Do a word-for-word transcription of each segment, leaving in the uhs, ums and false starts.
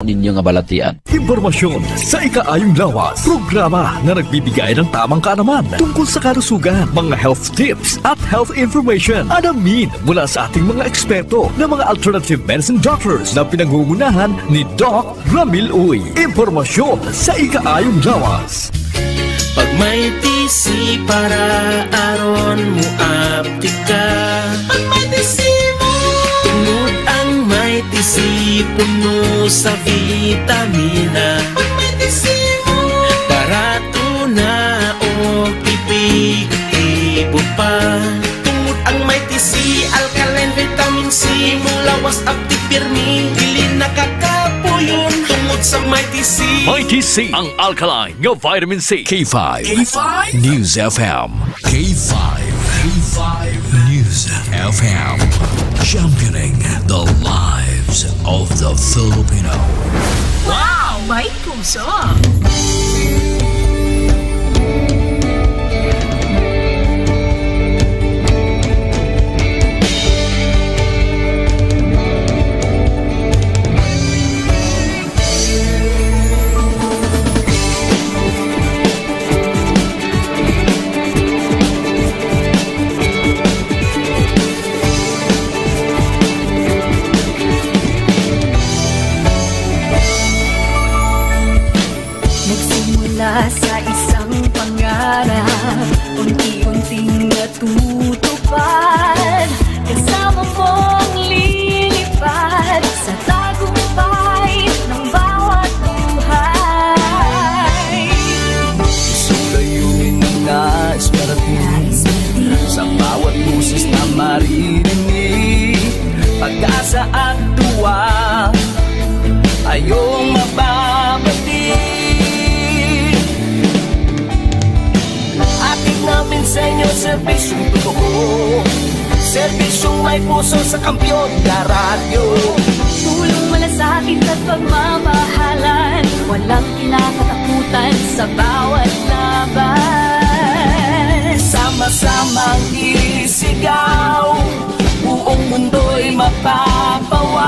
ninyo nga balatian. Impormasyon sa ikaayong lawas. Programa nga nagbibigay ng tamang kaalaman tungkol sa kalusugan, mga health tips at health information. Alamin mula sa ating mga eksperto na mga alternative medicine doctors na pinangungunahan ni Doc Ramil Uy. Impormasyon sa ikaayong lawas. Pag may T C para aron mo aptika. Pag may T C mo. Tungod ang may T C puno sa vitamina. Pag may T C mo. Barato na o epektibo pa. Tungod ang may T C, alkaline vitamin C, mulawas at pirmi, dili nakakapuyon. Tungod sa may T C. May T C, ang alkaline nga vitamin C. K five K five News F M. K five, K five News F M. Championing the lives of the Filipino. Wow! May puso! Nagsimula sa isang pangarap, unti-unting natutupad. Kasama mong lilipad sa tagumpay ng bawat buhay. Isang layunin na nais parating sa bawat boses na maririnig. Pag-asa at tuwa, ayong mababati. Hatid namin sa inyo serbisyong totoo, serbisyong may puso sa kampiyon na radyo. Tulong, malasakit at pagmamahalan, walang kinakatakutan sa bawat laban. Sama-samang isigaw, buong mundo'y mapapawaw.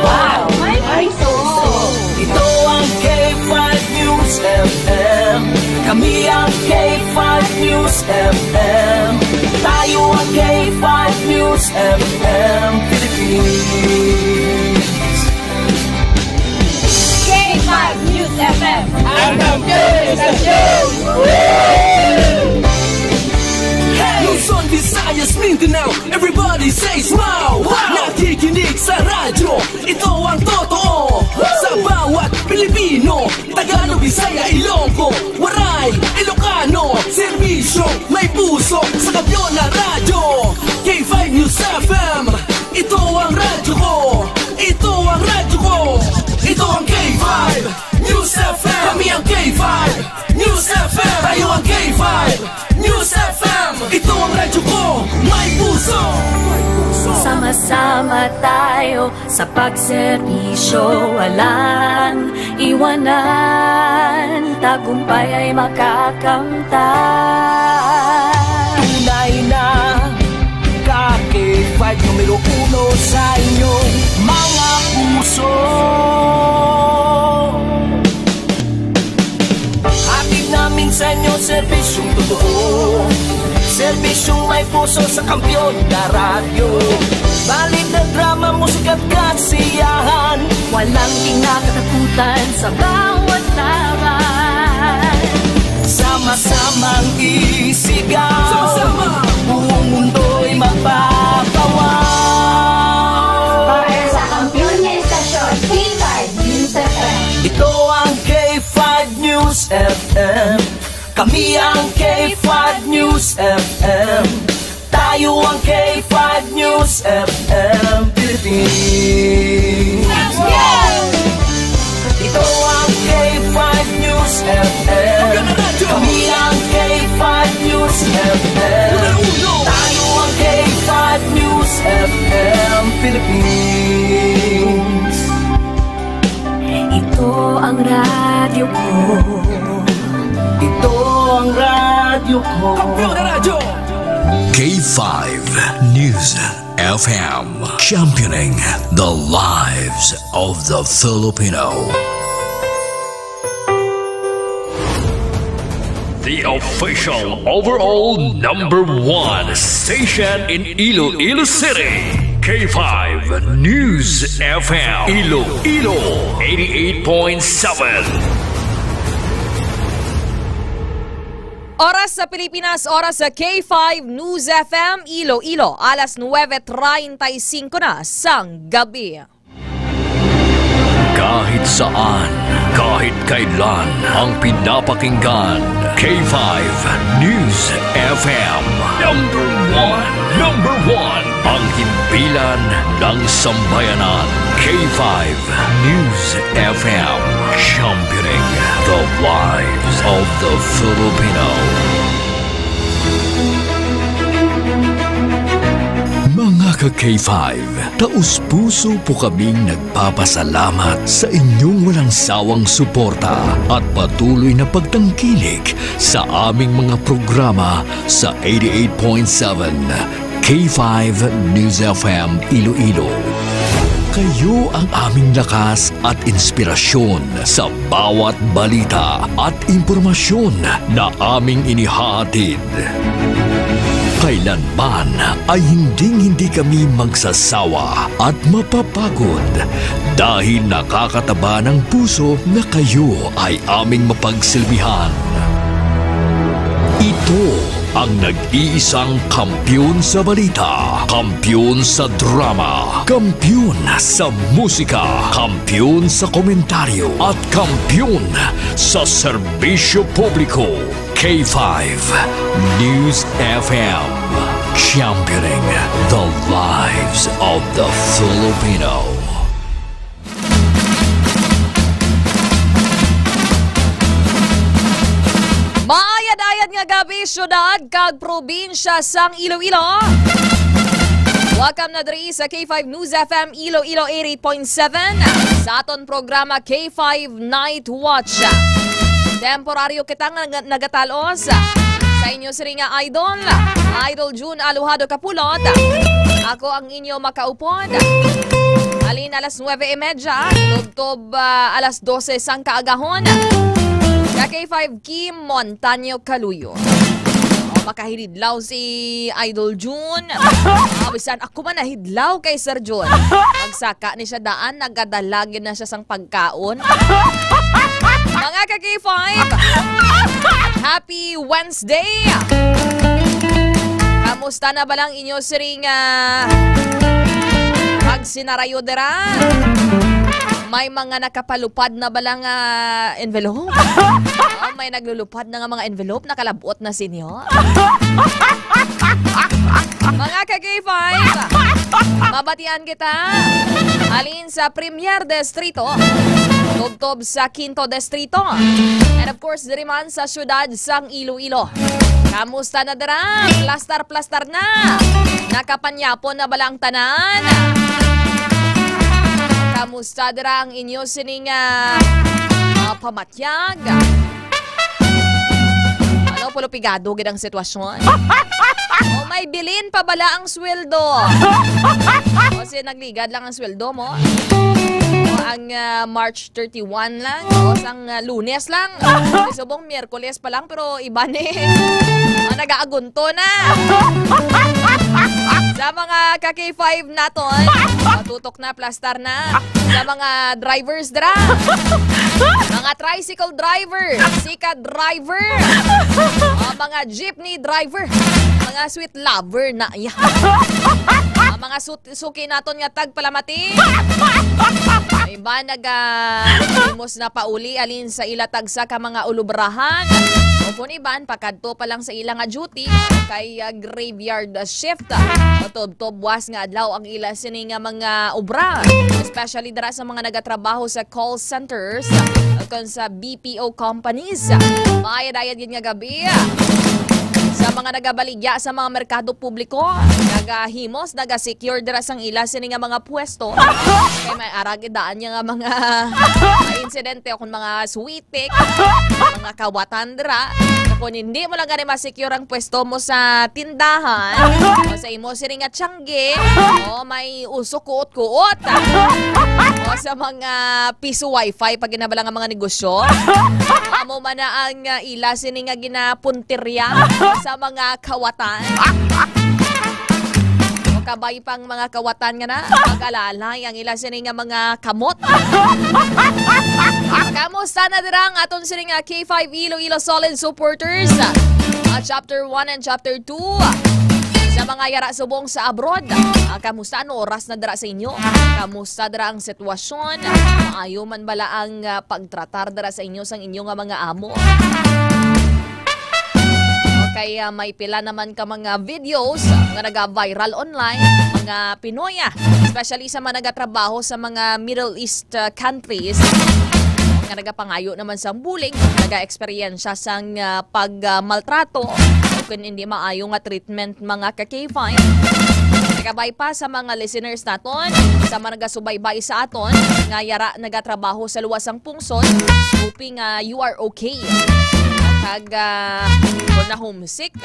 Wow! May puso! Ito ang K five News F M. Kami ang K five News F M. Tayo ang K five News F M Philippines. K five News F M. Ang kampiyon sa show! Hey! Luzon, Visayas, Mindanao, everybody say smile! Wow! Nakikinig sa radyo, ito ang totoo. Sa bawat Pilipino, Tagalog, Bisaya, Ilonggo, Waray, Ilocano, serbisyo, may puso, sa kampiyon na radyo. K five News F M, ito ang radyo ko. Ito ang radyo ko. Ito ang K five News F M. Kami ang K five News F M. Tayo ang K five News F M. Ito ang radyo ko. May puso. Sama-sama tayo sa pagserbisyo. Walang iwanan, tagumpay ay makakamtan. Tunay na ka K five numero uno sa inyong mga puso. Hatid namin sa inyo serbisyong totoo, serbisyong may puso sa kampiyon na radyo. Balita, drama, musika at kasiyahan, walang kinakatakutan sa bawat laban. Sama-samang isigaw. Sama-sama. Buong mundo'y mapapawaw. Para sa kampiyon nga estasyon, K five News F M. Ito ang K five News F M. Kami ang K five News F M. Tayo ang K five News F M Philippines. Ito ang K five News F M. Kami ang K five News F M. Tayo ang K five News F M Philippines. Ito ang radyo ko. Ito ang radyo ko. Kampiyon na radyo! K five News F M, championing the lives of the Filipino. The official overall number one station in Iloilo City, K five News F M, Iloilo, eighty-eight point seven. Oras sa Pilipinas, oras sa K five News F M Iloilo, alas nuwebe treinta y cinco na sang gabi. Kahit saan, kahit kailan, ang pinapakinggan, K five News F M. Number one, number one, ang himpilan ng sambayanan, K five News F M, championing the lives of the Filipino. Mga ka-K five, taus-puso po kaming nagpapasalamat sa inyong walang sawang suporta at patuloy na pagtangkilik sa aming mga programa sa eighty-eight point seven K five News F M Iloilo. Kayo ang aming lakas at inspirasyon sa bawat balita at impormasyon na aming inihahatid. Kailanman ay hinding-hindi kami magsasawa at mapapagod dahil nakakataba ng puso na kayo ay aming mapagsilbihan. Ito ang nag-iisang kampiyon sa balita, kampiyon sa drama, kampiyon sa musika, kampiyon sa komentaryo, at kampiyon sa serbisyo publiko. K five News F M, championing the lives of the Filipino. Maayad-ayad nga gabi, syudad kag probinsya sang Iloilo. Welcome na diri sa K five News F M Iloilo eighty-eight point seven, sa aton programa K five Night Watch. Temporaryo kita nga nag-, nagatalos sa inyo sini nga idol, Idol June Alojado Kapulot. Ako ang inyo makaupod. Halin alas nuebe y media, tubtob, ah, alas dose sang kaagahon. Sa K five Kim Montaño Kaluyo. Oh, makahidlaw si Idol June. Ah, bisan ako man nahidlaw kay Sir June. Magsaka ni siya daan, nagadala gyud na siya sang pagkaon. Mga ka-K five, happy Wednesday! Kamusta na ba lang inyo siring, ah, pagsinarayo dira? May mga nakapalupad na ba lang, ah, envelope? Oh, may naglulupad na nga mga envelope, nakalabot na sinyo? Mga ka-K five, mabatian kita. Halin sa Premier Distrito, tubtob sa Quinto Distrito, and of course, diri man sa siyudad sang Iloilo. Kamusta na dira? Plastar-plastar na? Nakapanyapon na ba lang tanan? Kamusta dira ang inyo sining, ah, ah, pamatyag? Ano, pulupigado gid ang sitwasyon? O may bilin pa bala ang sweldo? O si nagligad lang ang sweldo mo? O ang, ah, March thirty-one lang? O sang, ah, Lunes lang? Di subong Miyerkules pa lang, pero iba ni. Ah, nag-aagunto na. Sa mga ka-K five naton, matutok na, plastar na. Sa mga drivers dira. Mga tricycle driver, sika driver. Ah, mga jeepney driver. Mga sweet lover na. Yeah. Ah, mga sut-, suki naton nga tagpalamati. Iban naga-, himos na pauli halin sa ila tagsa ka mga ulubrahan. O kun iban, pakadto pa lang sa ila nga duty kay, ah, graveyard shift. Matubtob buwas nga adlaw ang ila sini nga mga obra, especially dira sa mga nagatrabaho sa call centers o kon sa B P O companies. Maayad-ayad gid nga gabi sa mga nagabaligya sa mga merkado publiko, nagahimos, nagasecure dira sang ila sini nga mga pwesto. Kay may ara gid daan niya nga mga, mga insidente o kon mga sweet pick, mga kawatan dira. Kung hindi mo lang gani ma-secure ang pwesto mo sa tindahan, o sa imo sini nga tiyangge, o may usok kuot-kuot, o sa mga piso wifi pag ginabala nga mga negosyo, amo man na ang, ah, ila sini nga ginapuntirya sa mga kawatan. O kabay pang mga kawatan nga na, mag-alalay ang ila sini nga mga kamot. Kamusta na dira ang aton sini nga K five Iloilo solid supporters? Ah, chapter one and chapter two. Sa mga yara subong sa abroad, ah, kamusta? Ano oras na dira sa inyo? Kamusta dira ang sitwasyon? Maayo man bala ang, ah, pagtratar dira sa inyo sang inyo nga mga amo? Okay, ah, may pila naman ka mga videos nga naga-viral online, mga Pinoy, ah, especially sa mga nagatrabaho sa mga Middle East, ah, countries, nga nagapangayo naman sang bulig, naga-eksperyensya sang, ah, pag, ah, maltrato o kung hindi maayo nga treatment, mga ka-K five. Kabay pa sa mga listeners naton, sa mga nagasubaybay sa aton, nga yara nagatrabaho sa luwas sang pungsod, hoping nga you are okay. Kag, ah, kung na-homesic,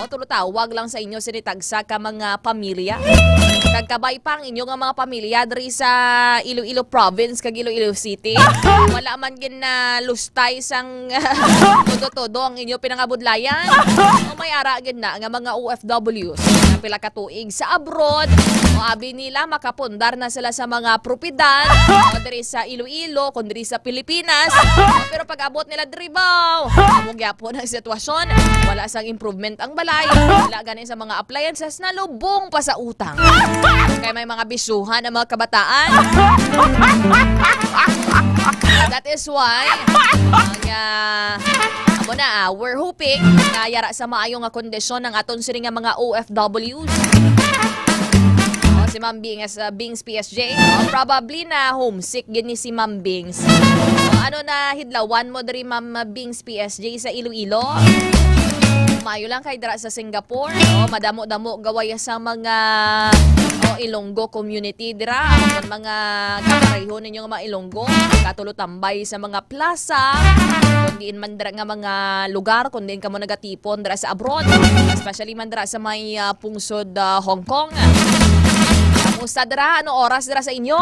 o tulo tawag lang sa inyo sini tagsa ka mga pamilya. Kag kabay pa ang inyo nga mga pamilya diri sa Iloilo Province kag Iloilo City. Wala man gin na lustay sang todo-todo ang inyo pinangabudlayan. O may ara gid na nga mga O F Ws na pila ka tuig sa abroad. O abi nila makapundar na sila sa mga propiedad o diri sa Iloilo, kung diri sa Pilipinas. Pero pag abot nila diri, baw, amo gyapon ang sitwasyon. Wala sang improvement ang balay. Wala gani sa mga appliances, nalubong pa sa utang. Kay may mga bisyuhan ang mga kabataan. That is why, ang, ah, amo na, ah, we're hoping nga yara sa maayo nga kondisyon ang aton sini nga mga O F Ws. O, si Ma'am Bing, as, ah, Bings P S J. O, probably na homesick gid ni si Ma'am Bings. O, ano na hidlawan mo diri, Ma'am Bings P S J, sa Iloilo? Maayo lang kay dira sa Singapore, no? Madamo-damo gaway sa mga, o, Ilonggo community dira. Ang mga kapareho ninyo nga mga Ilonggo, katulotambay sa mga plaza, kung diin man dira nga mga lugar, kung diin kamo nagatipon dira sa abroad, especially man dira sa may, ah, pungsod, ah, Hong Kong. Kamusta dira? Ano oras dira sa inyo?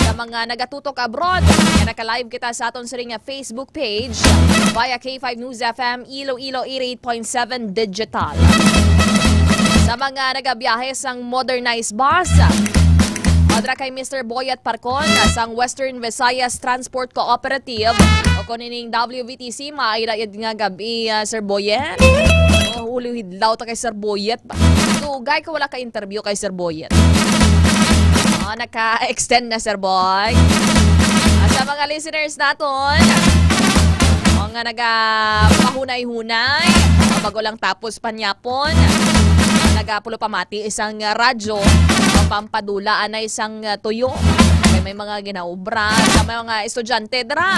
Sa mga nagatutok abroad, nga naka-live kita sa aton sini nga Facebook page via K five News F M Iloilo eighty-eight point seven Digital. Sa mga nagabiyahe sang modernized bus, o dira kay Mister Boyet Parcon sang Western Visayas Transport Cooperative o kung ining W V T C, maay na yun nga gabi, ah, Sir Boyet. O, huli hidlaw ta kay Sir Boyet. Dugay ka wala ka interview kay Sir Boyet. O, naka-extend na, Sir Boy. Ah, sa mga listeners naton, o, nga nagapahunay-hunay, bago lang tapos panyapon, nagapulo pamati isang radyo, pampadula anay isang tuyo. Kay may mga ginaubra sa mga estudyante dira.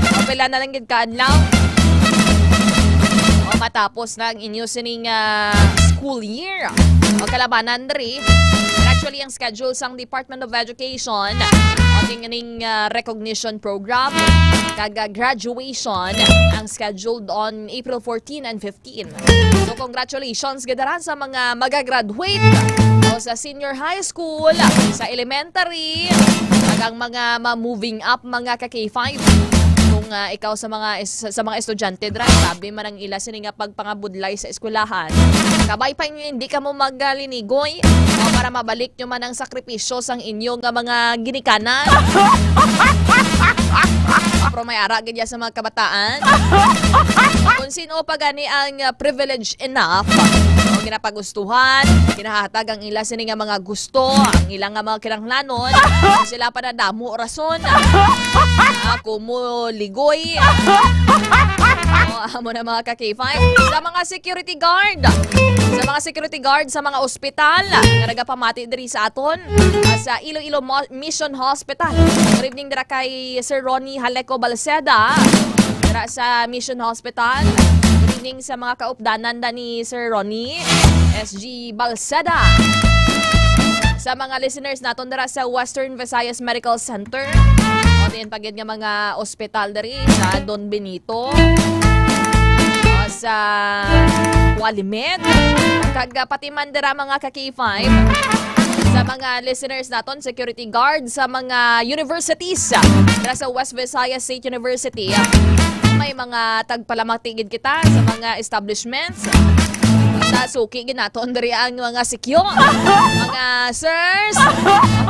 O, pila na lang gid ka adlaw. O, matapos na ang inyo sining, ah, school year. O, kalabanan diri. And actually, ang schedule sang Department of Education, o, ning, ah, recognition program, kag, ah, graduation, ang scheduled on April fourteen and fifteen. So, congratulations gid dira sa mga magagraduate o sa senior high school, sa elementary, kag ang mga ma-moving up, mga ka K five. Kung, ah, ikaw sa mga es-, sa mga estudyante dira, grabe man ang ila sini nga pagpangabudlay sa eskwelahan. Kabay pa inyo hindi kamo magalinigoy, o, para mabalik nyo man ang sakripisyo sang inyo nga mga ginikanan. Pero may ara gid ya sa mga kabataan. Kung sino pa gani ang, ah, privileged enough, o, ginapagustuhan, ginahatag ang ila sini nga mga gusto, ang ila nga mga kinahanglanon, sila pa na damo rason. Ako mo ligoy. O, amo na, mga ka K five. Sa mga security guard, sa mga security guard sa mga ospital nga nagapamati diri sa aton, ah, sa Iloilo Mo-, Mission Hospital. Good evening dira kay Sir Ronnie Haleco Balceda, dira sa Mission Hospital. Good evening sa mga kaupdanan da ni Sir Ronnie, S G Balceda. Sa mga listeners naton dira sa Western Visayas Medical Center, o diin pa gid nga mga ospital diri sa Don Benito. sa Qualimed, kag, ah, pati man dira, mga ka K five, sa mga listeners naton, security guard sa mga universities, ah, dira sa West Visayas State University. Ah, may mga tagpalamati gid kita sa mga establishments. Basta suki gid naton diri ang mga sikyo. Mga sirs,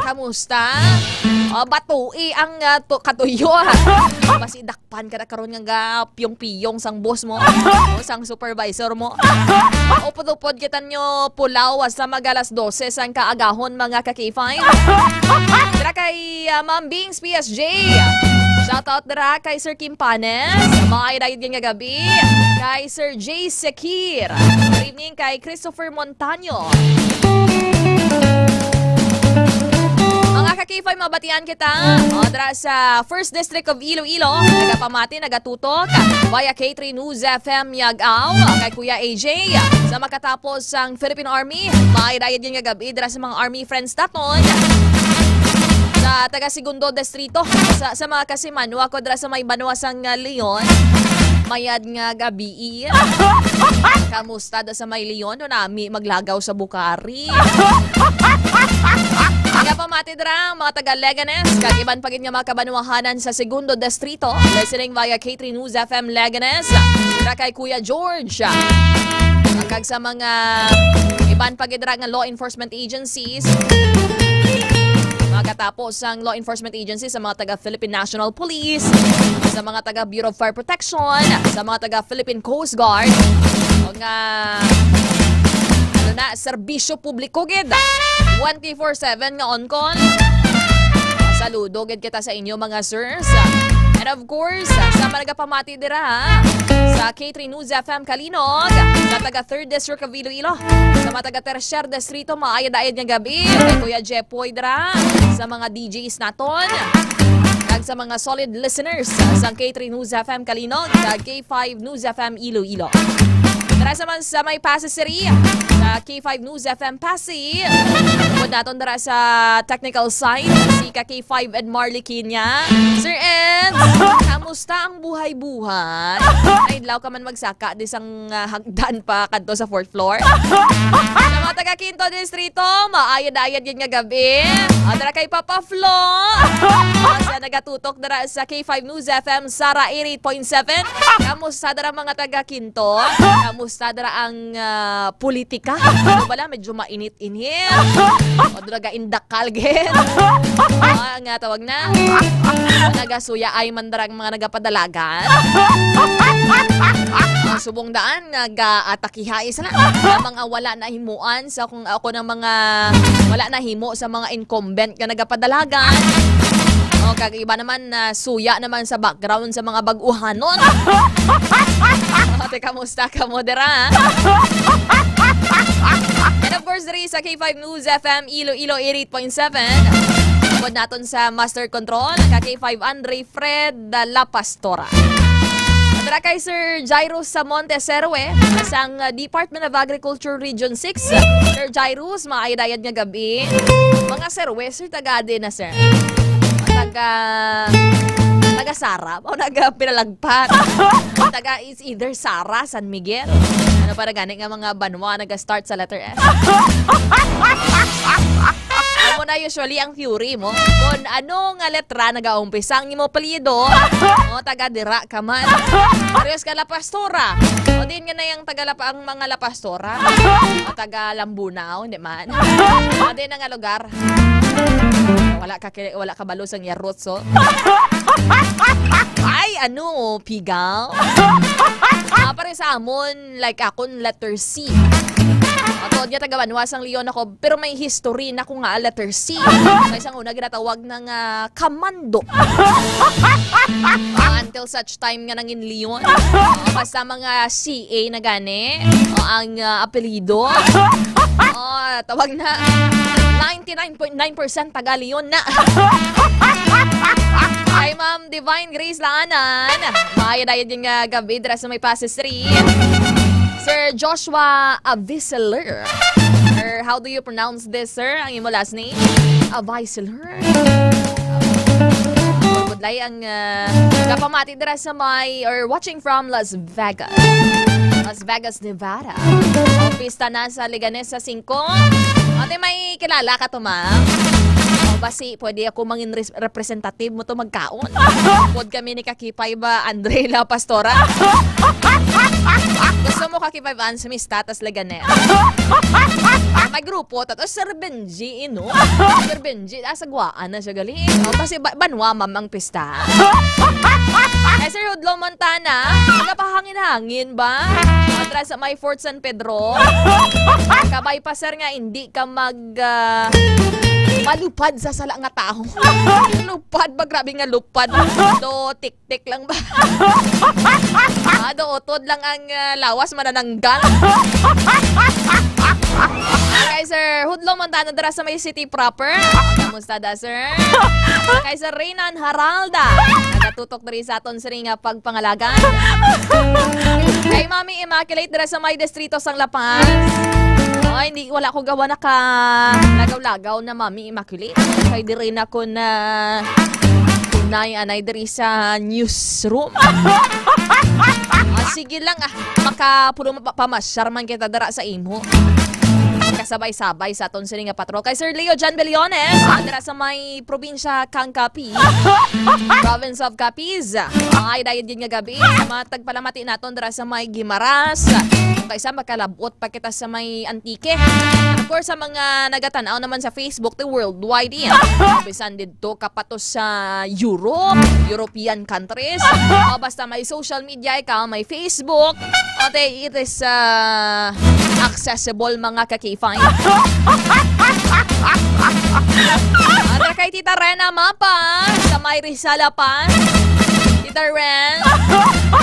kamusta? O, batui ang, ah, tu-, katuyo, ha? Basi dakpan ka na karon nga ga-piyong-piyong sang boss mo. O sang supervisor mo. Upod-upod kita nyo pulaw sa mag alas dose sang kaagahon, mga ka K five. Dira kay, ah, Ma'am Bings P S J. Shoutout dira kay Sir Kim Panes. Maay dayon nga gabi. Kay Sir J Sekir. Good evening kay Christopher Montaño. Mga ka K five, mabatian kita. O, dira sa First District of Iloilo, nagapamati, nagatutok via K three News F M Yagaw, kay Kuya A J. Sa makatapos sang Philippine Army, maay dayon nga gabi dira sa mga Army friends naton sa taga Segundo Distrito, sa, sa mga kasimanwa ko dira sa may banwa sang, ah, Leon. Mayad nga gabi. Kamusta da sa may Leon? No, nami maglagaw sa Bukari. Nagapamati dira ang mga taga Leganes, kag iban pa gid nga mga kabanwahanan sa Segundo Distrito, listening via K three News F M Leganes. Dira kay Kuya George. Kag sa mga iban pa gid dira nga law enforcement agencies, mga katapos sang law enforcement agencies, sa mga taga Philippine National Police, sa mga taga Bureau of Fire Protection, sa mga taga Philippine Coast Guard, o nga, ano na, serbisyo publiko gid, twenty-four seven nga on call. Saludo gid kita sa inyo, mga sirs. And of course, sa mga nagapamati dira, ha, sa K three News F M Kalinog, sa taga Third District of Iloilo, sa mga taga Tercer Distrito, maayad-ayad nga gabi kay Kuya Jepoy dira, sa mga D Js naton, kag sa mga solid listeners sa K three News F M Kalinog, sa K five News F M Iloilo. Dira sa man sa may Passi City, sa K five News F M Passi. Upod naton dira sa technical side, si ka K five Ed Marley Kinya. Sir Ed, kamusta ang buhay-buhay? Ay, adlaw ka man magsaka di sang, ah, hagdan pa kadto sa fourth floor. Sa mga taga Quinto Distrito, maayad-ayad gid nga gabi. Ah, dira kay Papa Flo. Ah, sa nagatutok dira sa K five News F M, Sara eighty-eight point seven. Kamusta dira mga taga Quinto? Kamusta dira ang, ah, politika? Ano bala? Medyo mainit-init. O, dira ga indakal gid. Ah, nga tawag na. Nagasuya ay man dira ang mga nagapadalagan. Ang subong daan, nag-aatakihay sila. Ang mga wala nahimuan sa kung ako ng mga wala nahimo sa mga incumbent nga nagapadalagan. O, kag iba naman na suya naman sa background sa mga bag-uhanon. O, te, kamusta ka mo dira? And of course, diri sa K five News F M Iloilo eighty-eight point seven. Upod naton sa Master Control, ka K five Andre Fred La Pastora. Dira kay Sir Jairus sa Monte Serwe, sang, uh, Department of Agriculture Region six. Sir Jairus, maayad-ayad nga gabi. Mga Serwe, sir, taga di na, sir? Taga, taga Sara o taga Pinalagpat? Taga is either Sara, San Miguel. Ano pa na gani nga mga banwa naga-start sa letter S? Amo na usually ang theory mo. Kung ano nga letra nagaumpisa ang imo apelyido, o, taga dira ka man. Parehas ka La Pastora. O, din nga na yung taga La Pa-, ang mga La Pastora. O, taga Lambunao, hindi man. O, din na nga lugar. Wala ka ki-, wala ka balo sang iya roots, oh. Ay, ano, pigaw? Ah, pare sa amon, like akon, letter C. Ato niya taga Banwa sang Leon ako, pero may history na ko nga letter C. Kay sang una ginatawag na nga kamando. Ah, until such time nga nangin Leon. Ah, basta mga C A na gani. O ang, ah, apelyido. O, tawag na. Ninety-nine point nine percent taga Leon na. Hi, Ma'am Divine Grace Laanan. Maayad-ayad yung, ah, gabi dira sa may Passi Street. Sir Joshua Aviseler. Sir, how do you pronounce this, sir? Ang imo last name? Aviseler. Budlay ang, ah, kapamati dira sa may, or watching from Las Vegas. Las Vegas, Nevada. O, pista na sa Leganes sa singko. Ate, may kilala ka to, ma'am? O, basi, pwede ako mangin res-, representative mo to magkaon. Pod kami ni Kakipay ba, Andre La Pastora? Gusto mo Kakipay ba, Ansmis, Tatas Leganes? May grupo, tapos Sir Benji, ino? Sir Benji, ah, sa Guaan na siya gali. O, basi ba, banwa, ma'am, ang pista. Eh, Sir Hudlo Montana, nagapahangin-hangin ba? Atras sa may Fort San Pedro. Kabay pa, sir, nga hindi ka mag, ah, malupad sa sala nga tawo. Lupad ba? Grabe nga lupad. Do, tik-tik lang ba? Ah, do, utod lang ang, ah, lawas, manananggal. Okay, Sir Hudlo Montana, dira sa may city proper. Kamusta da, sir? Kay Sir Reynan Haralda, nagatutok diri sa aton siring nga pagpangalagan. Kay Mami Immaculate dira sa may distrito sang La Paz. Oy, hindi, wala ko gawa naka lagaw-lagaw na Mami Immaculate. Kay diri na ko na unay anay diri sa newsroom. Ah, sige lang, ah. Makapulo ma-, pamasyar man kita dira sa imo. Kasabay-sabay sa aton sini nga patrol. Kay Sir Leo John Bellones, ah, dira sa may probinsya kang Capiz, province of Capiz. Ay, dayod gid nga gabi. Matagpalamati naton dira sa may Guimaras. Kung kaisa, makalabot pa kita sa may Antique. Of course, sa mga nagatan-aw naman sa Facebook, the worldwide yan. Bisan didto ka pa to sa Europe, European countries. O, basta may social media ikaw, may Facebook. O, te, it is, ah, accessible, mga ka-K five. Ata kay Tita Rena Mapa, sa may Rizal pa. Tita Ren,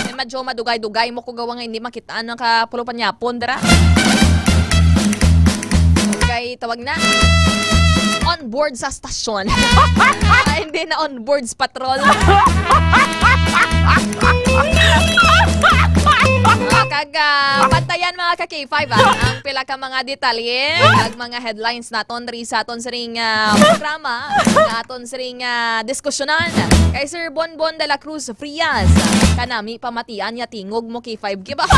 eh, medyo madugay-dugay mo ko gawa nga hindi makita ang nakapulo panyapon, dira. Okay, tawag na. On board sa stasyon. Ah, hindi na on board sa patrol. Ah, kag, ah, bantayan, mga ka-K five, ah, ang pila ka mga detalye, kag mga headlines naton diri sa aton siring, ah, programa, sa aton siring, ah, diskusyonan. Kay Sir Bonbon de la Cruz Frias, kanami pamatian niya tingog mo K five, kiba? O,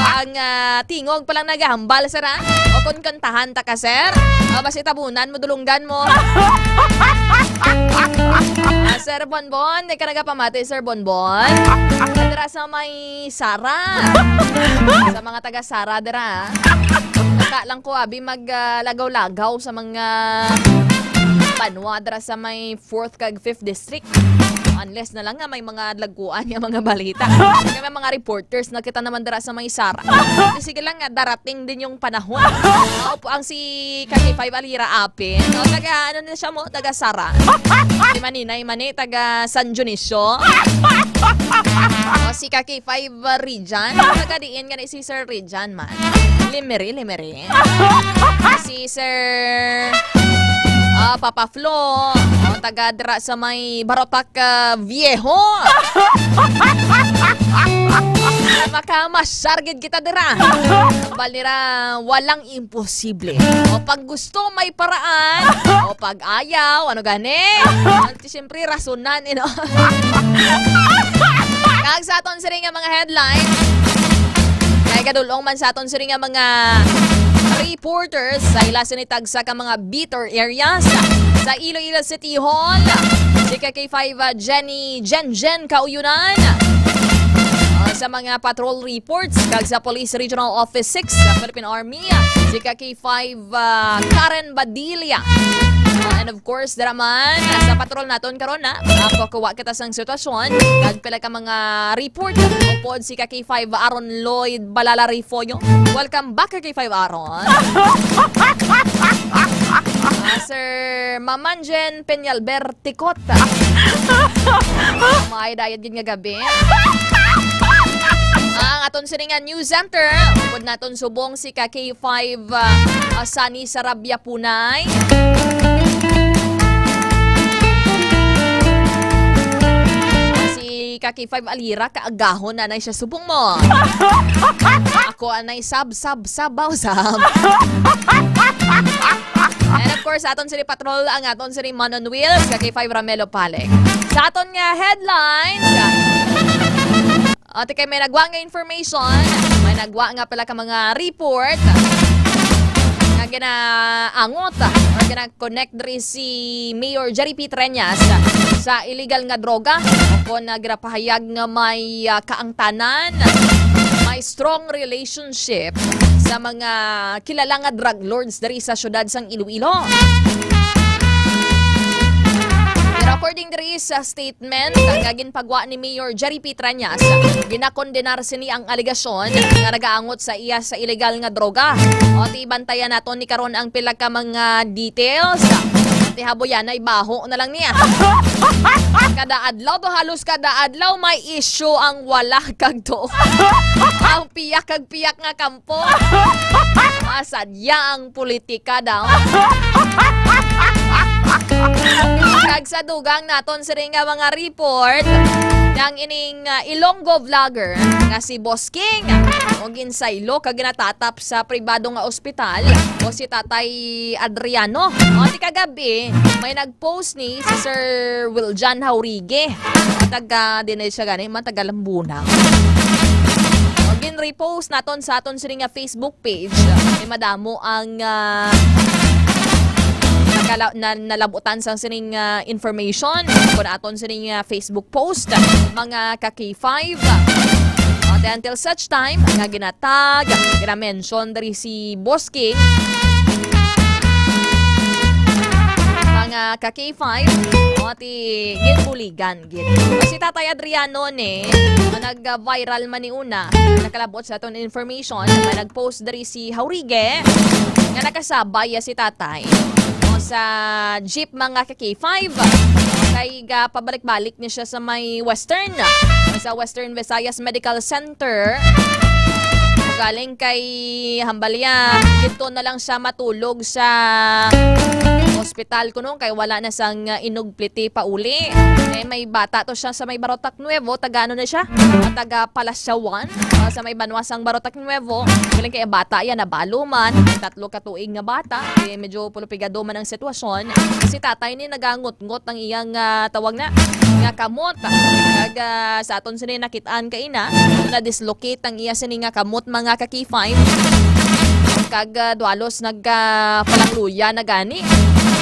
ang, ah, tingog pa lang nagahambal, sir, ha? O kung kantahan ta ka, sir? O, basi tabunan mo, dulunggan mo. Ah, Sir Bonbon, di ka nagapamati, Sir Bonbon? Dira sa may Sara. Sa mga taga Sara, dira. Naka lang ko, abi, mag, ah, lagaw-lagaw sa mga banwa dira sa may fourth kag fifth district. Unless na lang nga may mga lagkuan nga mga balita. Kaya may mga reporters na kita naman dira sa may Sara. Di, sige lang nga, darating din yung panahon. Opo, ang si Kaki Five Alira Apin. O, taga, ano na siya mo? Taga Sara. Si Maninay Mani, taga San Dionisio. O, si Kaki Five Region. Taga diin gani si Sir Region man. Limeri, Limeri. Si Sir, ah, Papa Flo, o, taga dira sa may Barotac, ah, Viejo. Makamasyar gid kita dira. Bal nira, walang imposible. O pag gusto, may paraan. O pag ayaw, ano gani? Ti siyempre, rasunan, you know? Kag sa aton sini nga mga headline, kay gadulong man sa aton sini nga mga reporters sa ila sini tagsa ka mga beat or areas sa Iloilo City Hall. Si K K five, uh, Jenny Jen Jen Kauyunan. Uh, sa mga patrol reports, kag sa Police Regional Office six sa Philippine Army, si K K five, uh, Karen Badilla. Uh, and of course, dira man, uh, sa patrol naton karon na, uh, kukuha kita sang sitwasyon, kag pila ka mga report, upod si K K five Aaron Lloyd Balala Refollo. Welcome back, K K five Aaron. Ah, Sir Mamanjen Peñalber Tikot. May dayad gid nga gabi. Ang aton sini nga news center, upod naton subong si ka K five, ah, ah, Sunny Sarabia Punay. Si ka K five Alira, kaagahon na na siya subong mo. Ako anay sab, sab, sabaw, sab. And of course, aton sini patrol, ang aton sini man on wheels, ka K five Ramelo Palik. Sa aton nga headlines, Ate, kay may nagwa nga information, may nagwa nga pala ka mga report nga ginaangot or gina-connect diri si Mayor Jerry P. Treñas sa illegal nga droga, kon nagapahayag nga may, ah, kaangtanan, may strong relationship sa mga kilala nga drug lords diri sa siyudad sang Iloilo. Pero according diri sa statement nga ginpagwa ni Mayor Jerry P. Treñas, ginakondenar sini ang alegasyon nga nagaangot sa iya sa illegal nga droga. O, ti bantayan naton ni karon ang pila ka mga details. Ti haboyan na ibaho na lang niya. Kada adlaw to, halos kada adlaw may issue ang wala kag to. Ang piyak kag piyak nga kampo. Masadya ang politika daw. Kag sa dugang naton sini nga mga report, nang ining, ah, Ilonggo vlogger nga si Boss King, o ginsaylo kag ginatatap sa pribado nga ospital, o si Tatay Adriano. O, ti kagabi, may nag-post ni si Sir Wiljan Haurige. Taga, di na siya gani, man taga Lambunang. O, gin-repost naton sa aton sini nga Facebook page. Kay madamo ang, ah, nakala-, na, nalabutan sang sining, ah, information kon aton sining, ah, Facebook post, mga ka K five. Ate, until such time nga ginatag, gina-mention diri si Boss King, mga ka K five, o, ti ginbuligan gid. Si Tatay Adriano ni, nag-viral man ni una, nakalabot sa aton information, nga nag-post diri si Haurige, nga nakasabay si Tatay, o, sa jeep, mga ka K five. Kay ga pabalik-balik ni siya sa may Western, sa Western Visayas Medical Center. Galing kay Hambalya, dito na lang siya matulog sa ospital kuno kay wala na sang inugpliti pauli. Eh, may bata to siya sa may Barotac Nuevo, taga ano na siya? Ah, taga Palasyawan, ah, sa may banwa sang Barotac Nuevo. Galing kay bata yan, nabalo man, tatlo ka tuig nga bata. Eh, medyo pulupigado man ang sitwasyon. Si tatay ni nagangot-ngot ang iyang, ah, tawag na, nga kamot. Kag, ah, sa aton sini nakitaan kaina, na-dislocate ang iya sini nga kamot, mga ka K five. Kag, ah, dualos nag, ah, palangluya na gani.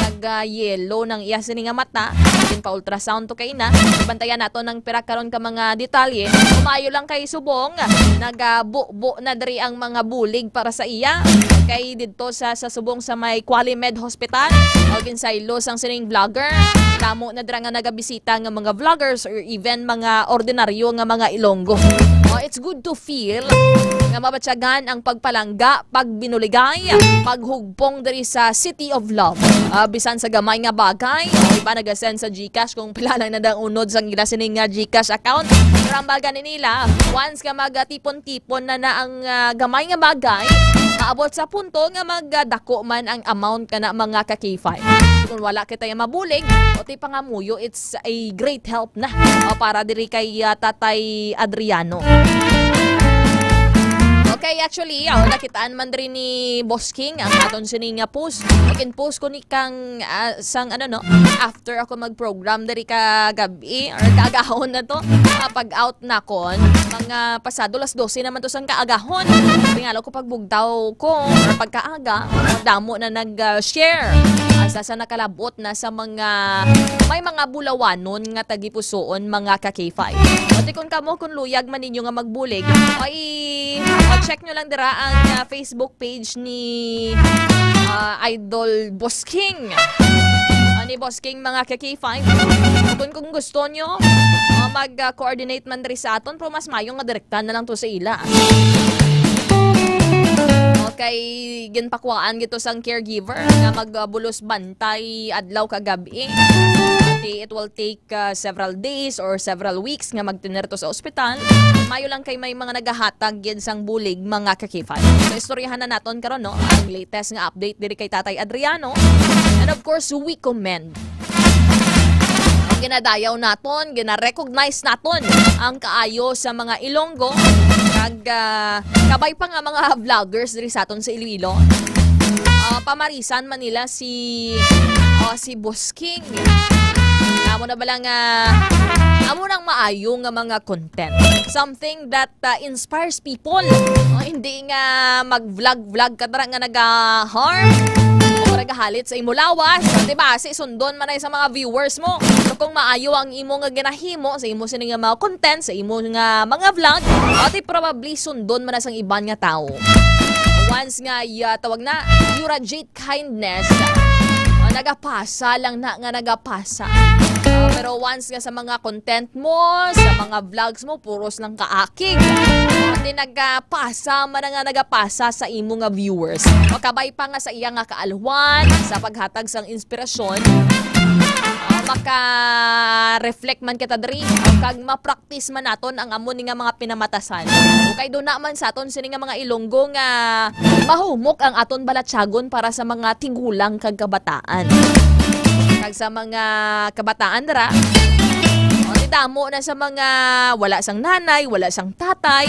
Nag, ah, yellow nang iya sini nga mata. Ginpa-ultrasound to kaina. Bantayan nato ng pira karon ka mga detalye. Umayo lang kay subong, nagabubo na diri ang mga bulig para sa iya. Kay didto sa, sa subong sa may Qualimed Hospital, o ginsaylo sang sining vlogger. Damo na dira nga nagabisita nga mga vloggers or even mga ordinaryo nga mga Ilonggo. O, it's good to feel nga mabatyagan ang pagpalangga, pagbinuligay, paghugpong diri sa City of Love. Ah, bisan sa gamay nga bagay, iba nagasend sa GCash kung pila lang na dang unod sang ila sining nga GCash account. Pero ang baga ni nila, once ka magatipon-tipon na na ang, ah, gamay nga bagay, maabot sa punto nga magdako man ang amount ka na, mga ka K five. Kung wala kita yung mabulig, o ti pangamuyo, it's a great help na, o, para diri kay, ah, Tatay Adriano. Okay, actually, oh, nakitaan man diri ni Boss King ang aton sini nga post. Kin-post ko ni kang, ah, sang ano, no, after ako mag-program diri ka gabi or kaagahon na to, ah, pag-out nakon, mga pasado las dose naman to sang kaagahon. Tingalo ko pagbugtaw ko or pagkaaga, damo na nag, ah, share. Asa sa nakalabot na sa mga, may mga bulawanon nga tagipusoon, mga ka K five. Pati kung kamo, kung luyag man ninyo nga magbulig, ay, ah, check nyo lang dira ang, ah, Facebook page ni, ah, Idol Boss King. Ah, ni Boss King, mga ka K five. Kung, kung gusto nyo, ah, mag-coordinate man diri sa aton, pero mas mayo nga direkta na lang to sa ila. Okay, ginpakuhaan gito sang caregiver nga magbulos bantay adlaw kag gabi. Ti, it will take, ah, several days or several weeks nga magtener to sa ospital. Mayo lang kay may mga nagahatag gid sang bulig, mga ka K five. So, istoryahan na naton karon, no, ang latest nga update diri kay Tatay Adriano. And of course, we commend ang ginadayaw naton, gina-recognize naton ang kaayo sa mga Ilonggo, kag, ah, kabay pa nga mga vloggers diri sa aton sa Iloilo. Ah, pamarisan man nila si, ah, si Boss King. Amo na bala nga Amo nang maayo nga mga content. Something that, uh, inspires people. Oh, hindi nga mag-vlog-vlog ka dira nga naga-harm o nagahalit sa imo lawas. Di ba? Si sundon man ay sa mga viewers mo. So, kung maayo ang imo nga ginahimo sa imo sini nga mga content, sa imo nga mga vlog, ati probably sundon man na sang iban nga tawo. Once nga, ya, tawag na, you radiate kindness, ah, nagapasa lang na nga nagapasa. Ah, pero once nga sa mga content mo, sa mga vlogs mo, puros lang kaakig. Ati nagapasa man na nga nagapasa sa imo nga viewers. Makabay pa nga sa iya nga kaalwan, sa paghatag sang inspirasyon, ah, maka-reflect man kita diri, kag ma-practice man naton ang amo ni nga mga pinamatasan. Kay duna man sa aton sini nga mga Ilonggo nga mahumok ang aton balatyagon para sa mga tigulang kag kabataan. Kag sa mga kabataan dira, o, nidamo na sa mga wala sang nanay, wala sang tatay,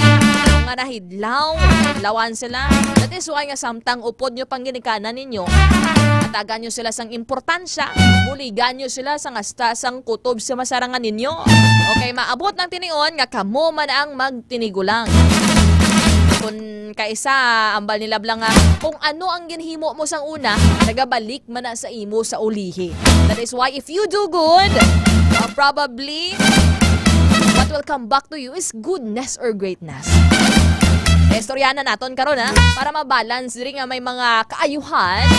mga nahidlaw, nahidlawan sila. That is why nga samtang upod nyo pang ginikanan ninyo, hatagan nyo sila sang importansya, buligan nyo sila sang hasta sang kutob sa masarangan ninyo. Okay, maabot ang tinion nga kamo man ang magtinigulang. Kung kaisa, ambal nila bala nga, kung ano ang ginhimo mo sang una, nagabalik man na sa imo sa ulihi. That is why if you do good, uh, probably what will come back to you is goodness or greatness. Istoryahan na naton karon, ha, para mabalance diri nga may mga kaayuhan,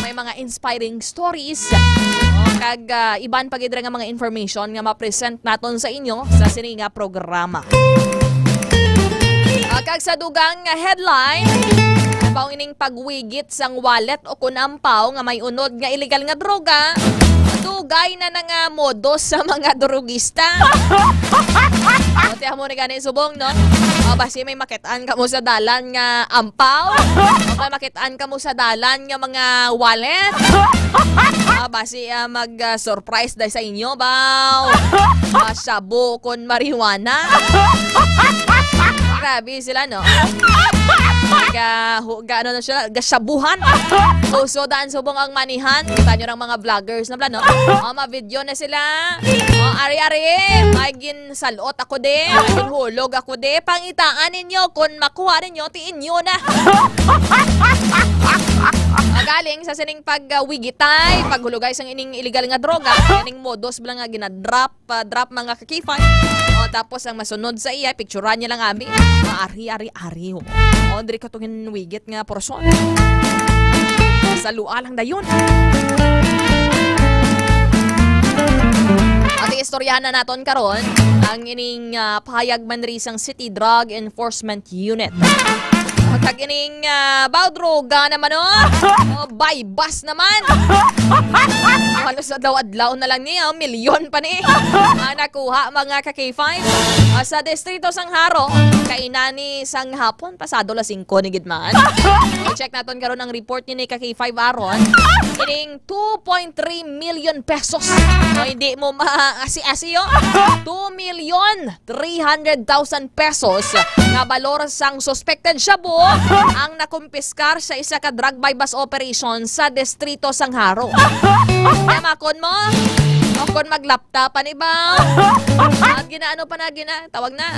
may mga inspiring stories, o, kag, ah, iban pa gid nga mga information nga ma-present naton sa inyo sa sini nga programa. Ah, kag sa dugang nga headline, mao ining pagwigit sang wallet o kun ampaw nga may unod nga illegal nga droga, dugay na na nga modus sa mga drugista. O, ti amo ni gani subong, no? O, basi may makit-an kamo sa dalan nga ampaw. O kay makit-an kamo sa dalan nga mga wallet. Ah, basi, ah, mag, ah, surprise day sa inyo, baw. Ah, shabu kon marijuana. Grabe sila, no? Ga, hu-, ga, ano na sila? Gashabuhan. Uso daan subong ang manihan. Kita nyo rang mga vloggers na bala, no? O, ma-video na sila. O, ari-ari, may gin salot ako di, ginhulog ako di. Pangitaan ninyo, kun makuha ninyo, ti inyo na. Magaling sa sining pagwigitay, paghulugay sang ining illegal nga droga, ining modus bala nga ginadrop, pa drop mga ka-K five. O, tapos ang masunod sa iya, picturan niya lang, abi. Maari-ari-ari, o. O, diri ka tungin wigit nga portion. Sa lua lang dayon. At istoryahan na naton karon ang ining, ah, pahayag man diri sang City Drug Enforcement Unit. Ang tag ining, ah, baw droga naman, oh. Oh, buy bust naman. Halos adlaw-adlaw na lang ni, oh, milyon pa ni. Ah, nakuha, mga ka-K five. Ah, sa distrito sang Jaro, kainani sang hapon, pasado las singko ni gid man. I-check naton karon ang report ni, ni ka-K five aron. Ining two point three million pesos. O, hindi mo maasi-asi, oh. Two million three hundred thousand pesos nga balor sang suspected shabu ang nakumpiskar sa isa ka drug buy-bust operation sa distrito sang Jaro. Kaya makon mo, o kon maglapta pa ni ba? At ginaano pa na, gina, tawag na.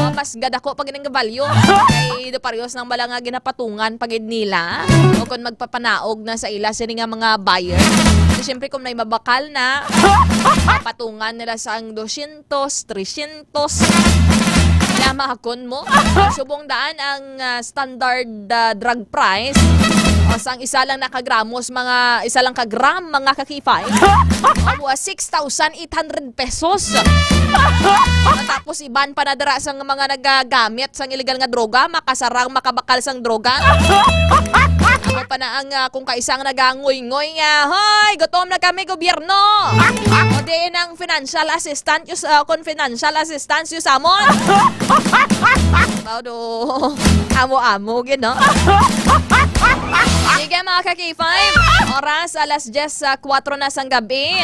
O, mas gadako pa gining value. Kay do parehas lang bala nga ginapatungan pa gid nila. O kon magpapanaog na sa ila sini nga mga buyer. Kasi syempre kung may mabakal na, patungan nila sang dosyentos, tresyentos. Kaya mahakon mo. Subong daan ang, ah, standard, ah, drug price. O, sang isa lang na ka gramos, mga isa lang ka gram, mga ka-K five. O, six thousand eight hundred pesos. Tapos iban pa na dira sang mga nagagamit sang illegal nga droga, makasarang, makabakal sang droga. Amo pa na ang, ah, kung kaisa ang nagangoy-ngoy nga, "Hoy, gutom na kami, gobyerno!" O diin ang financial assistance, yus-, ah, kung financial assistance, yusamon. Mao do. Amo-amo gid, no? Sige, mga ka-K five. Oras, alas diyes, ah, kuwatro na sang gabi.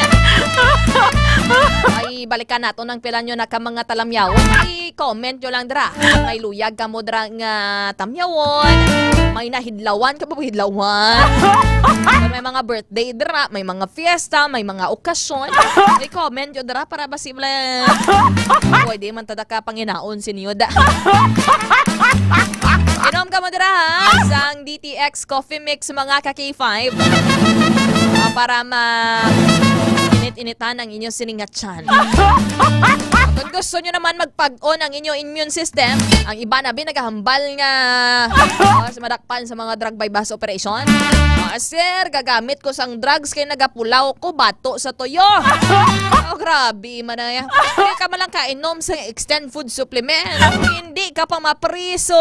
Ay, Ibalikan naton ang pila nyo na ka mga talamyawon. I-comment nyo lang dira. May luyag kamo dira nga tamyawon. May nahidlawan ka ba? Hidlawan. May mga birthday dira, may mga fiesta, may mga okasyon. I-comment nyo dira para basi wala. Pwede man tada ka panginaon sinyo da. Inom kamo dira, ha? Sang D T X Coffee Mix, mga ka K five. Ah, para ma-init-initan ang inyo sining nga tiyan. Kung gusto nyo naman magpag-on ang inyo immune system, ang iba na bi nagahambal nga, ah, sa madakpan sa mga drug buy-bust operation. Ah, sir, gagamit ko sang drugs kay nagapulaw ko bato sa tuyo. Oh, grabe man na yan. Hindi ka man lang kainom sa extend food supplement. Hindi ka pa mapriso.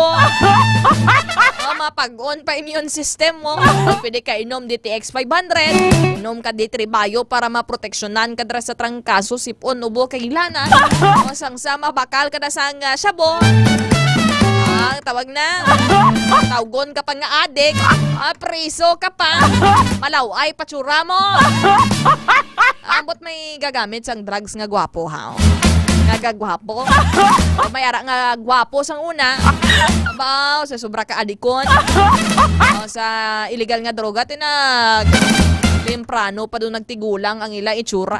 Ah, mapag-on pa immune system mo. Pwede ka inom D T X five hundred. Inom ka D three Bio para maproteksyonan ka dira sa trangkaso, sipon, ubo, kay lana. O sang sama, bakal ka na sang, ah, shabu. Ah, tawag na. Tawgon ka pa nga adik. Ah, priso ka pa. Malaway pa tsura mo. Ambot may gagamit sang drugs nga gwapo, ha? Nagagwapo. May ara nga gwapo sang una. Abaw, sa sobra ka adikon. O, sa illegal nga droga, tinag temprano pa doon nagtigulang ang ila itsura.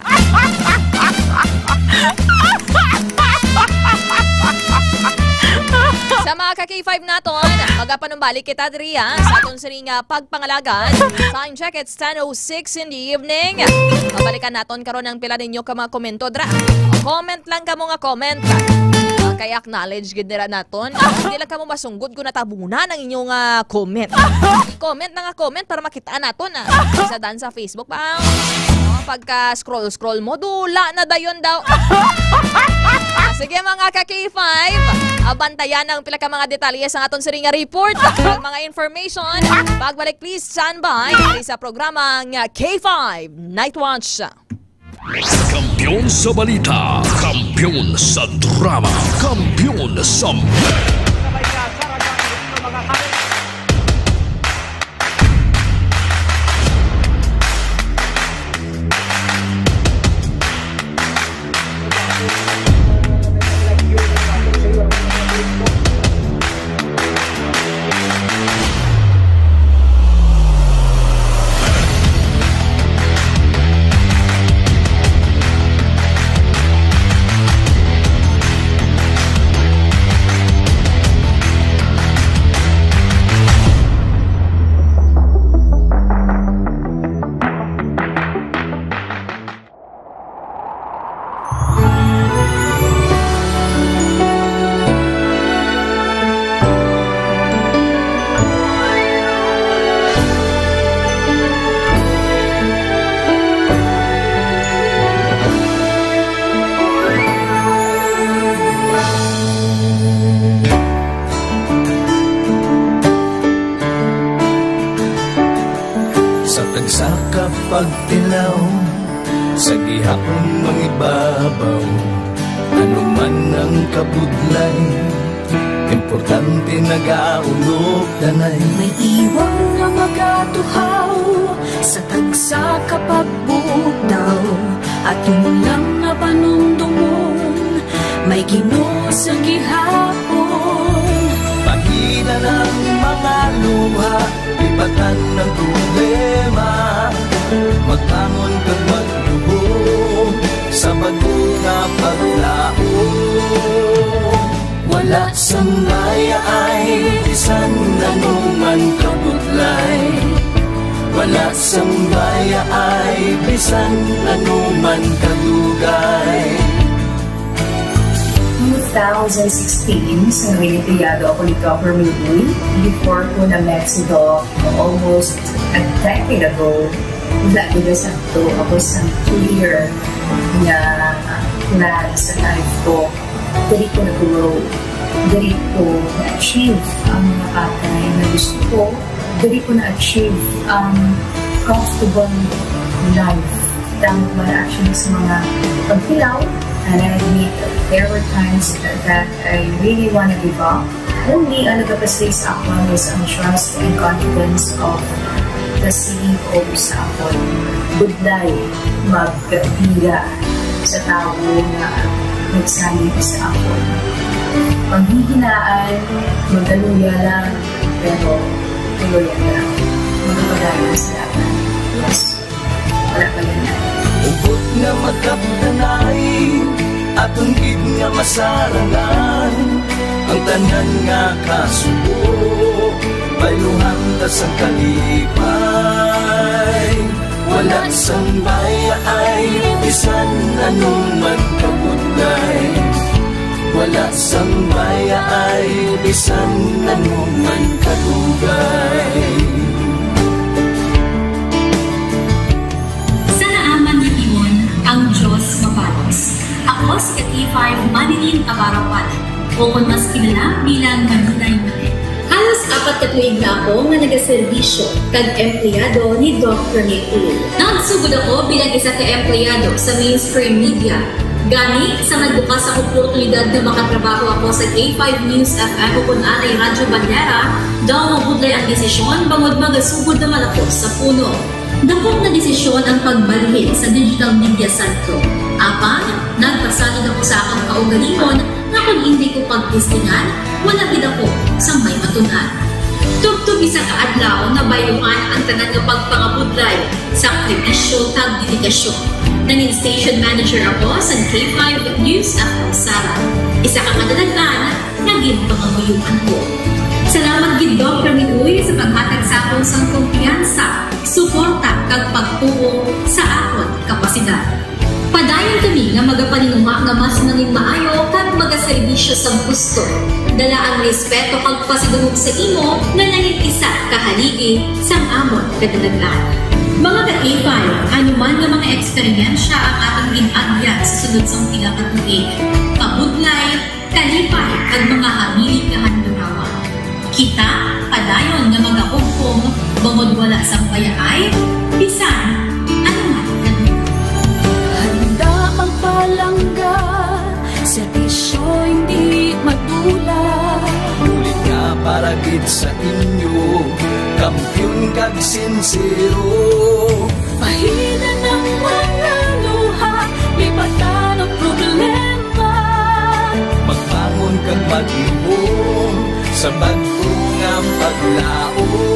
Sa mga ka K five naton, magapanumbalik kita diri, ha, sa aton sini nga pagpangalagad. Time check, it's ten oh six in the evening. Mabalikan naton karon ang pila ninyo ka mga komento dra. Comment lang kamo nga comment. Ah, kay acknowledge gid nila naton. Ah, hindi lang kamo masunggod kung natabunan ang inyong, ah, comment. I-comment na nga comment para makita naton, ah. Sa dan sa Facebook ba? Oh, pagka scroll-scroll mo, dula na dayon daw. Ah, sige, mga ka K five, ah, bantayan ang pila ka mga detalye sa aton sini nga report. Ang mga information, pagbalik, please stand by sa programa nga K five Night Watch. Kampiyon sa balita, kampiyon sa drama, kampiyon sa Sa tagsa ka pagtilaw, sa gihapon mangibabaw, ano man ang kabudlay, importante nagaulog danay. May iwang nga magatuhaw sa tagsa ka pagbugtaw, aton lang nga panumdomon, may Ginoo sa gihapon. Pagida ng mga luha, ibatan ang problema, magbangon kag magluhod sa bag-o nga paglaom. Wala sang mayaay bisan ano man kabudlay, wala sang mayaay bisan ano man kadugay. Two thousand sixteen, sa Noelito Yado ako ni Governor Lee. Before ko na Mexico, almost a decade ago, wala ko na sakto. Ako sa clear nga plan sa life ko. Diri ko na-grow. Diri ko na-achieve ang mga bagay na gusto ko. Diri ko na-achieve ang comfortable life. Tama ba, actually, sa mga pagtilaw? And I admit, there were times that I really wanna give up. Only ang nagapasay sa akon was ang trust and confidence of the C E O sa akon. Budlay, magpila. sa tawo nga nagsalig sa akon. Paghihinaan, magaluya lang, pero tuloy lang. Magkapadayon sa laban. Yes. Wala pa yan. Ubot nga magkapdanay, aton gid nga masarangan. Ang tanan nga kasubo, bayluhan ta sang kalipay. Wala sang bayaay, bisan ano man kabudlay. Wala sang bayaay, bisan ano man kadugay. Sa naaman nga timon, ang Diyos mabalos. Ako si K five Manilyn Abarapan, o kon mas kilala bilang Manilay Manel. Halos apat ka tuig na ako nga nagaserbisyo kag empleyado ni Doc Rene Uy. Nagsugod ako bilang isa ka empleyado sa mainstream media. Gani, sa nagbukas ang oportunidad nga makatrabaho ako sa K five News F M o kon anay Radyo Banera, daw mabudlay ang desisyon bangod magasugod naman ako sa puno. Dako nga desisyon ang pagbalhin sa digital media sentro. Apang, nagpasalig ako sa akon kaugalingon nga kon indi ko pagtistingan, wala gid ako sang may matun-an. Tubtob isa ka adlaw, nabayluhan ang tanan nga pagpangabudlay, sakripisyo, kag dedikasyon. Nangin station manager ako sa K five News F M Sara, isa ka kadalagan nga ginpangamuyoan ko. Salamat gid, Doc Rene Uy, sa paghatag sa akon sang kumpiyansa, suporta, kag pagtuo sa akon kapasidad. Padayon kami nga magapaninguha nga mas nangin maayo kag magaserbisyo sang husto. Dala ang respeto kag pasidungog sa imo nga nangin isa ka haligi sang amon kadalagan. Mga ka-K five, ano man nga mga eksperyensya ang aton gin-agyan sa sunod sang pila ka tuig, kabudlay, kalipay, kag mga hamili nga handurawan, kita padayon nga magahugpong bangod wala sang bayaay, bisan ano man nga lugar. Handa magpalangga, serbisyo hindi madula. Bulig nga para gid sa inyo, kampiyon kag sinsero. Pahinan ang mga luha, lipatan ang problema. Magbangon kag maghimom sa bag-o nga paglaom.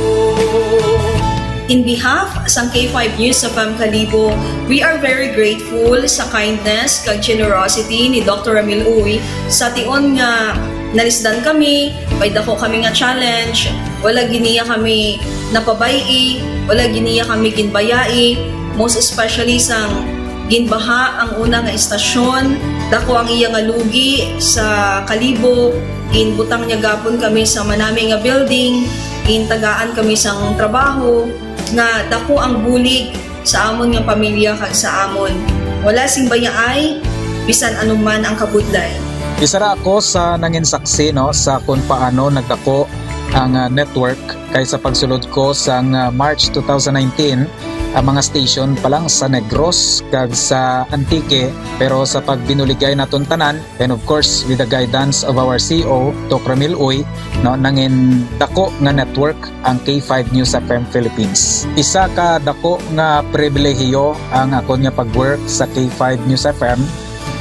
In behalf sang K five News F M Kalibo, we are very grateful sa kindness kag generosity ni Doctor Ramil Uy sa tion nga nalisdan kami, may dako kami nga challenge, wala gid niya kami napabay-i, wala gid niya kami ginbayai, most especially sang ginbaha ang una nga estasyon, dako ang iya nga lugi sa Kalibo, ginbutang niya gapon kami sa manami nga building, gintagaan kami sang trabaho, nga dako ang bulig sa amon nga pamilya kag sa amon. Wala sing bayaay, bisan anuman ang kabudlay. Isa ra ako sa nangin saksi, no, sa kung paano nagdako ang, ah, network, kay sa pagsulod ko sang, ah, March two thousand nineteen, ang mga station pa lang sa Negros kag sa Antique, pero sa pagbinuligay naton tanan, and of course, with the guidance of our C E O, Doc Ramil Uy, no, nangin dako nga network ang K five News F M Philippines. Isa ka dako nga pribilehiyo ang akon nga pag-work sa K five News F M,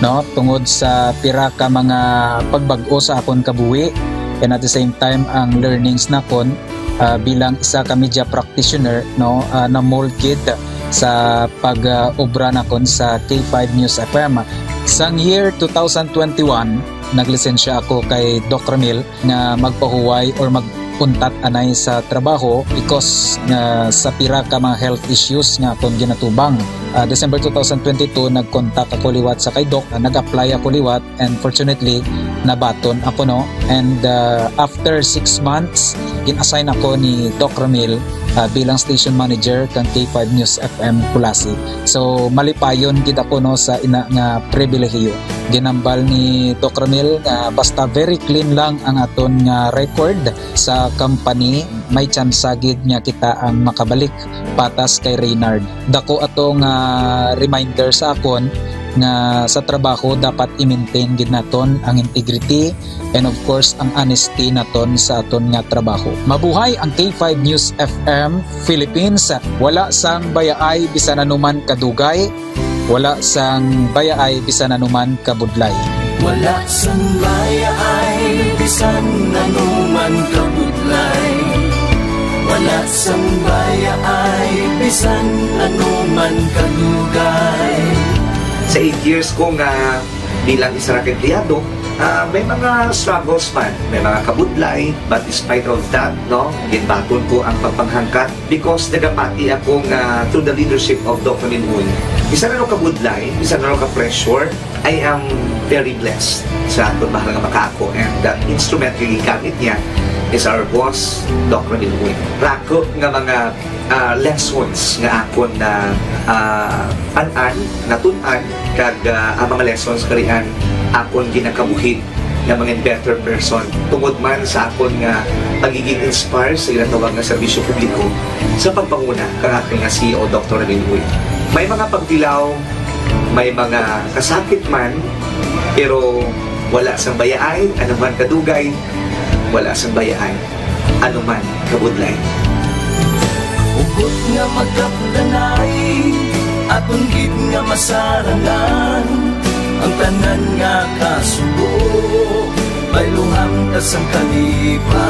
no, tungod sa pira ka mga pagbag-o sa akon kabuhi, and at the same time ang learnings nakon, ah, bilang isa ka media practitioner, no, ah, na-mold gid sa pag, ah, obra nakon sa K five News F M. Sang year two thousand twenty-one, naglisensya ako kay Doc Ramil nga magpahuway or mag-untat anay sa trabaho because nga sa pira ka mga health issues nga akon ginatubang. Ah, December two thousand twenty-two, nag-contact ako liwat sa kay Doc, ah, nag-apply ako liwat, and fortunately, nabaton ako, no? And, ah, after six months, gin-assign ako ni Doc Ramil, ah, bilang station manager kang K five News F M Culasi. So, malipayon gid ako, no, sa ina nga pribilehiyo. Ginambal ni Doc Ramil nga basta very clean lang ang aton nga record sa company, may tsansa gid nga kita ang makabalik patas kay Reynard. Dako ato nga reminder sa akon nga sa trabaho dapat i-maintain gid naton ang integrity and of course ang honesty naton sa aton nga trabaho. Mabuhay ang K five News F M Philippines. Wala sang bayaay bisan anuman kadugay. Wala sang bayaay bisan anuman kabudlay. Wala sang bayaay bisan anuman kabudlay. Wala sang bayaay bisan anuman kadugay. Sa eight years ko nga bilang isa ra ka empleyado, ah, may mga struggles man, may mga kabudlay, but despite of that, no, ginbaton ko ang pagpanghangkat because nagapati ako nga through the leadership of Doc Ramil Uy, bisan ano kabudlay, bisan ano ka pressure, I am very blessed sa aton mahal nga makaako, and the instrument nga gigamit niya is our boss, Doc Ramil Uy. Rako nga mga ah, lessons nga akon na, ah, an-an, natun-an, kag, ah, ang mga lessons karian akon ginakabuhi nga mga better person tungod man sa akon nga pagiging inspire sa ginatawag nga serbisyo publiko sa pagpanguna kang aton nga C E O, Doktor Ramil Uy. May mga pagtilaw, may mga kasakit man, pero wala sang bayaay, ano man kadugay, wala sang bayaay. Anuman kabudlay. Hugot nga magkapdanay, aton gid nga masarangan ang tanan nga kasubo, bayluhan ta sang kalipay.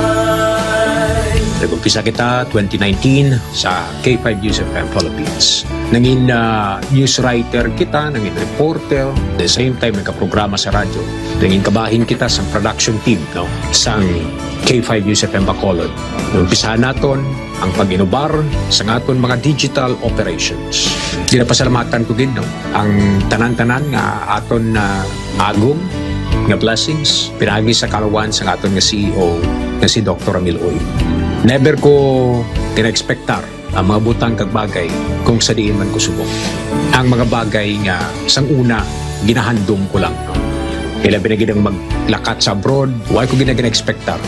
Nag-umpisa kita twenty nineteen sa K five News F M Philippines. Nangin, ah, news writer kita, nangin reporter, the same time nagkaprograma sa radyo. Nangin kabahin kita sa production team, no, sang K five News F M Bacolod. Umpisahan naton ang pag-inubar sa aton mga digital operations. Ginapasalamatan ko gid, no, ang tanan-tanan nga aton na agom nga blessings pinaagi sa kalawan sa aton nga C E O nga si Doktor Ramil Uy. Never ko gina-expectar ang mga butang kag bagay kung sa diin man ko subong. Ang mga bagay nga sang una ginahandom ko lang. Ilabi na gid ang maglakat sa abroad, wa ko gid na gina-expectar.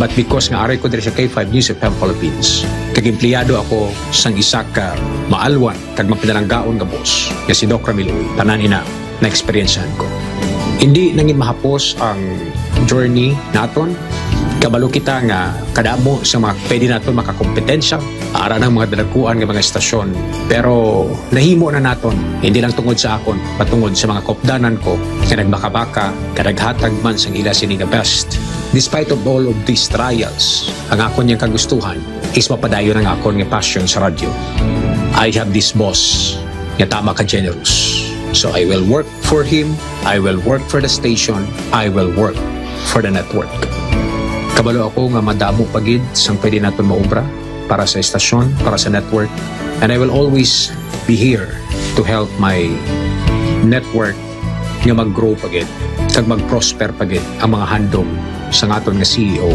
But because nga aray ko diri sa K five News F M Philippines, kag empleyado ako sang isa ka maalwan kag mapinalanggaon nga boss nga si Doc Ramil Uy, tanan ina na-eksperyensyahan ko. Hindi nangin mahapos ang journey naton. Kabalo kita nga kadamo sa mga pwede naton makakompetensya ara ng mga dalakuan nga mga estasyon. Pero nahimo na naton, hindi lang tungod sa akon, patungod sa mga kopdanan ko nga nagbakabaka, nga naghatag man sang ila sini nga best. Despite of all of these trials, ang akon yang kagustuhan is mapadayon ang akon nga passion sa radyo. I have this boss nga tama ka generous. So I will work for him, I will work for the station, I will work for the network. Kabalo ako nga madamo pa gid sang pwede naton maobra para sa estasyon, para sa network, and I will always be here to help my network nga mag-grow pa gid kag mag-prosper pa gid ang mga handom sang aton nga C E O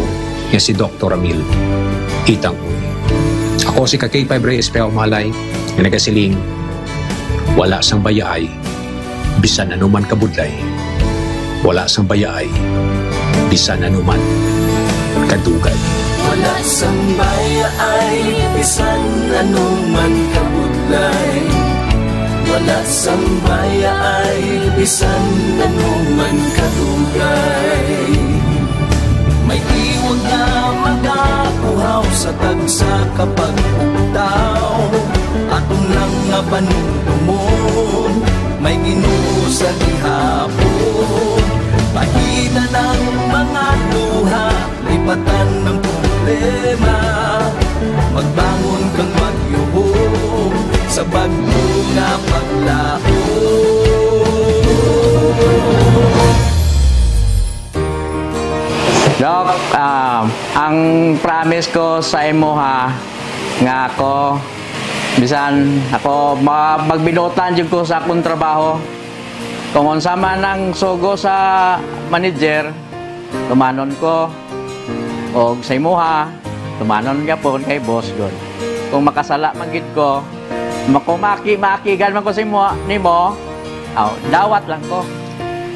nga si Doktor Ramil Itang Uy. Ako si ka K five Rey Espejo Malay nga nagasiling, wala sang bayaay bisan anuman kabudlay, wala sang bayaay bisan anuman kadugay. Wala sang bayaay bisan anuman kabudlay, wala sang bayaay bisan anuman kadugay. May tiwag nga magapuhaw sa tagsa ka pagpugtaw. Aton lang nga panumdumon, may Ginoo sa gihapon. Pahitan ang mga luha, lipatan ang problema. Magbangon kang magyuhong sa bag-o nga paglaom. Doc, ah, ang promise ko sa imo ha, nga ako, bisan ako, ma-, magbinuotan jud ko sa akong trabaho. Kung unsa man ang sugo sa manager, tumanon ko. Og sa imuha, tumanon gyapon kay boss gud. Kung makasala man gid ko, makumaki-makigan man ko sa imo, nimo, aw, dawat lang ko.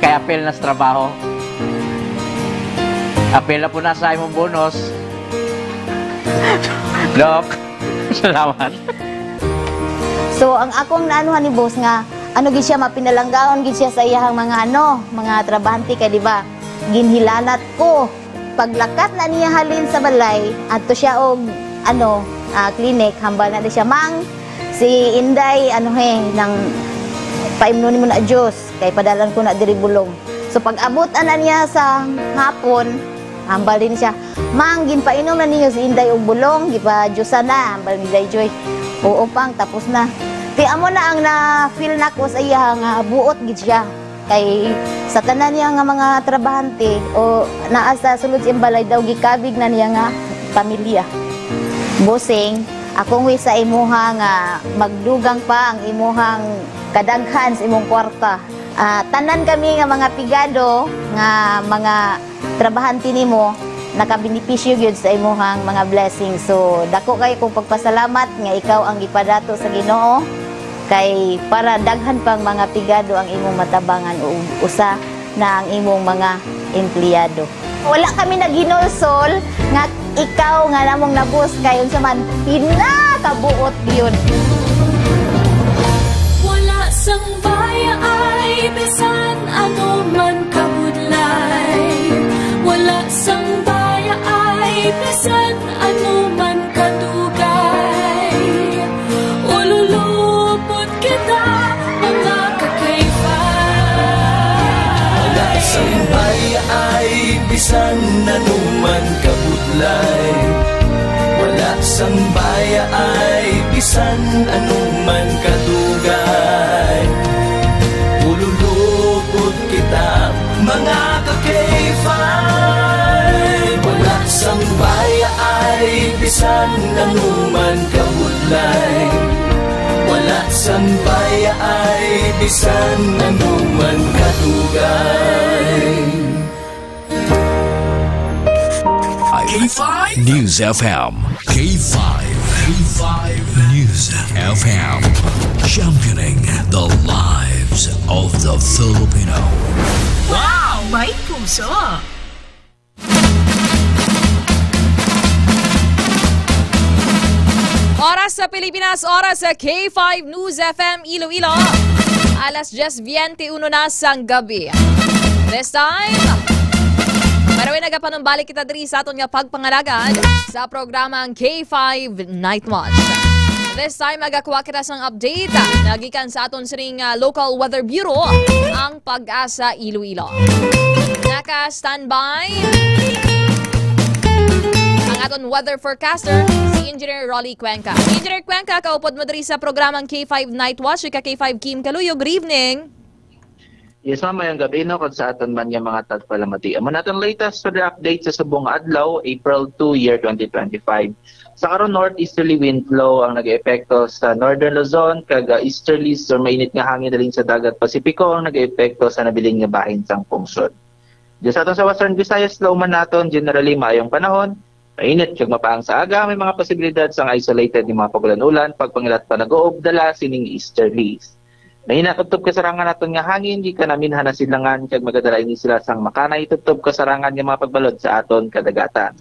Kay apil na sa trabaho. Apil na po na sa imong bonus. Doc, salamat. So, ang akong naanuhan ni boss nga, ano gid siya, mapinalanggaon gid siya sa iyahang mga, ano, mga trabahante kay, di ba, ginhilanat ko. Paglakat na niya halin sa balay, adto siya og, ano, ah, clinic, hambal na di siya, "Mang, si Inday, ano, he, nang Paimnon mo na juice, kay padalan ko na diri bulong. So pag-abot ana niya sa hapon, hambal din siya, "Mang, ginpainom na ninyo si Inday og bulong, gipajuice na," hambal ni Day Joy. "Oo, Pang, tapos na." Kay amo na ang na-feel nako sa iya nga buot gid siya. Kay sa tanan niya nga mga trabahante o naa sa sulod sa iyang balay daw, gikabig na niya nga pamilya. Bossing, akong wish sa imuha nga magdugang pa ang imuhang kadaghan sa imong kwarta. Ah, tanan kami nga mga pigado nga mga trabahante nimo nakabenepisyo gyud sa imuhang mga blessings. So, dako kayo kong pagpasalamat nga ikaw ang gipadato sa Ginoo, kay para daghan pang mga pigado ang imong matabangan ug usa na ang imong mga empleyado. Wala kami naghinulsol nga ikaw nga namong nabus kay unsa man pinakabuot gyud. Wala sang baya ay bisan ano man kabudlay. Wala sang baya ay bisan ano man kadugay. Ululupot kita, mga kakayfay. Wala sang baya ay bisan ano man kabudlay. Wala sang baya ay bisan ano man kadugay. Ululupot kita, mga kakayfay. Wala sang baya ay bisan ano man kabudlay. Wala sang baya ay bisan ano man kadugay. K five News F M. K five. K five News F M. Championing the lives of the Filipino. Wow! May puso! Oras sa Pilipinas, oras sa K five News F M Iloilo. Alas diyes biyente uno na sang gabi. This time, maraway nagapanumbalik kita diri sa aton nga pagpangalagad sa programang K five Night Watch. This time, magakuha kita sang update nagikan sa aton sining, ah, Local Weather Bureau, ang Pag-asa Iloilo. Naka-standby ang aton weather forecaster, si Engineer Rolly Cuenca. Engineer Cuenca, kaupod mo diri sa programang K five Night Watch. Ika K five Kim Kaluyo, good evening. Yes, ma'am. Mayong gabi, no, kag sa aton man nga mga tagpalamati. Amo naton latest weather update sa subong nga adlaw, April two, year twenty twenty-five. Sa karon, northeasterly wind flow ang nag-eepekto sa Northern Luzon, kag, ah, easterlies or mainit nga hangin halin sa dagat Pasipiko ang nag-eepekto sa nabilin nga bahin sang pungsod. Dyan sa aton sa Western Visayas, lauman naton, generally maayong panahon, mainit kag mapaang sa aga, may mga posibilidad sang isolated nga mga pagulan-ulan, pagpangilat pa nag-uob, dala sining easterlies. Mahina tubtob kasarangan naton nga hangin gikan namin hanasidlangan kag magadala ini sila sang makanay tubtob kasarangan nga mga pagbalod sa aton kadagatan.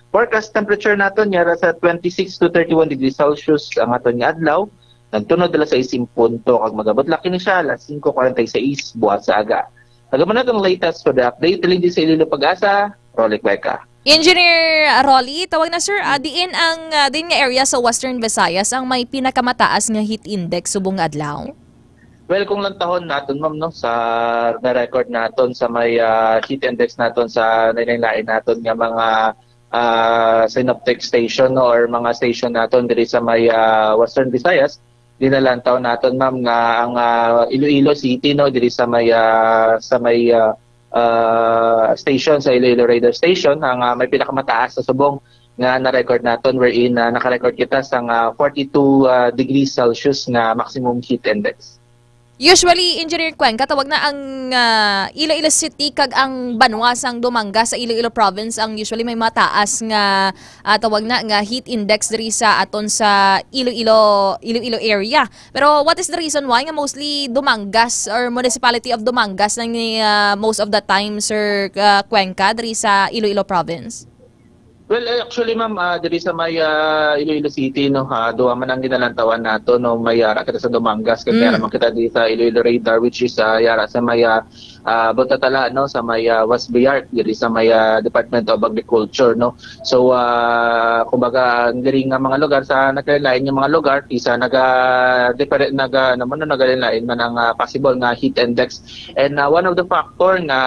Forecast temperature naton yara sa twenty-six to thirty-one degrees Celsius ang aton nga adlaw, nagtunod alas sais en punto kag magabot lang kini siya alas singko kwarenta y seis buhat sa aga. Kag amo na ang latest for the update. Halin sa Iloilo Pag-asa, Rolly Cuenca. Engineer Rolly, tawag na sir, ah, diin ang, ah, diin nga area sa Western Visayas ang may pinakamataas nga heat index subong nga adlaw? Well, kung lantahon naton, ma'am, no, sa na-record naton sa may, ah, heat index naton sa lain-lain naton nga mga, ah, synoptic station, no, or mga station naton diri sa may, ah, Western Visayas, ginalantaw naton, ma'am, nga ang, ah, Iloilo City, no, diri sa may, ah, sa may, ah, ah, station, sa Iloilo Radar Station, ang, ah, may pinakamataas sa subong nga na-record naton, wherein, ah, naka-record kita sa nga forty-two, ah, degrees Celsius nga maximum heat index. Usually, Engineer Cuenca, tawag na ang, ah, Iloilo City kag ang banwa sang Dumangas sa Iloilo Province ang usually may mataas nga, ah, tawag na nga heat index diri sa aton sa Iloilo, Iloilo area. Pero what is the reason why nga mostly Dumangas or Municipality of Dumangas lang ni, ah, most of the time, Sir, ah, Cuenca, diri sa Iloilo Province? Well, eh, actually, ma'am, ah, diri sa may, ah, Iloilo City, no, ah, duha man ang ginalantawan nato, no, may yara kita sa Dumangas, kag may Mm. yara man kita diri sa Iloilo Radar, which is, ah, yara sa may, ah, ah, Buntatala, no, sa may, ah, West Biyark, diri sa may, ah, Department of Agriculture, no. So, ah, kumbaga, ang diri nga mga lugar sa nagkalain-lain nga mga lugar, isa naga different, naga, ano man, no, nagalain-lain man ang, ah, possible nga heat index. And, ah, one of the factor nga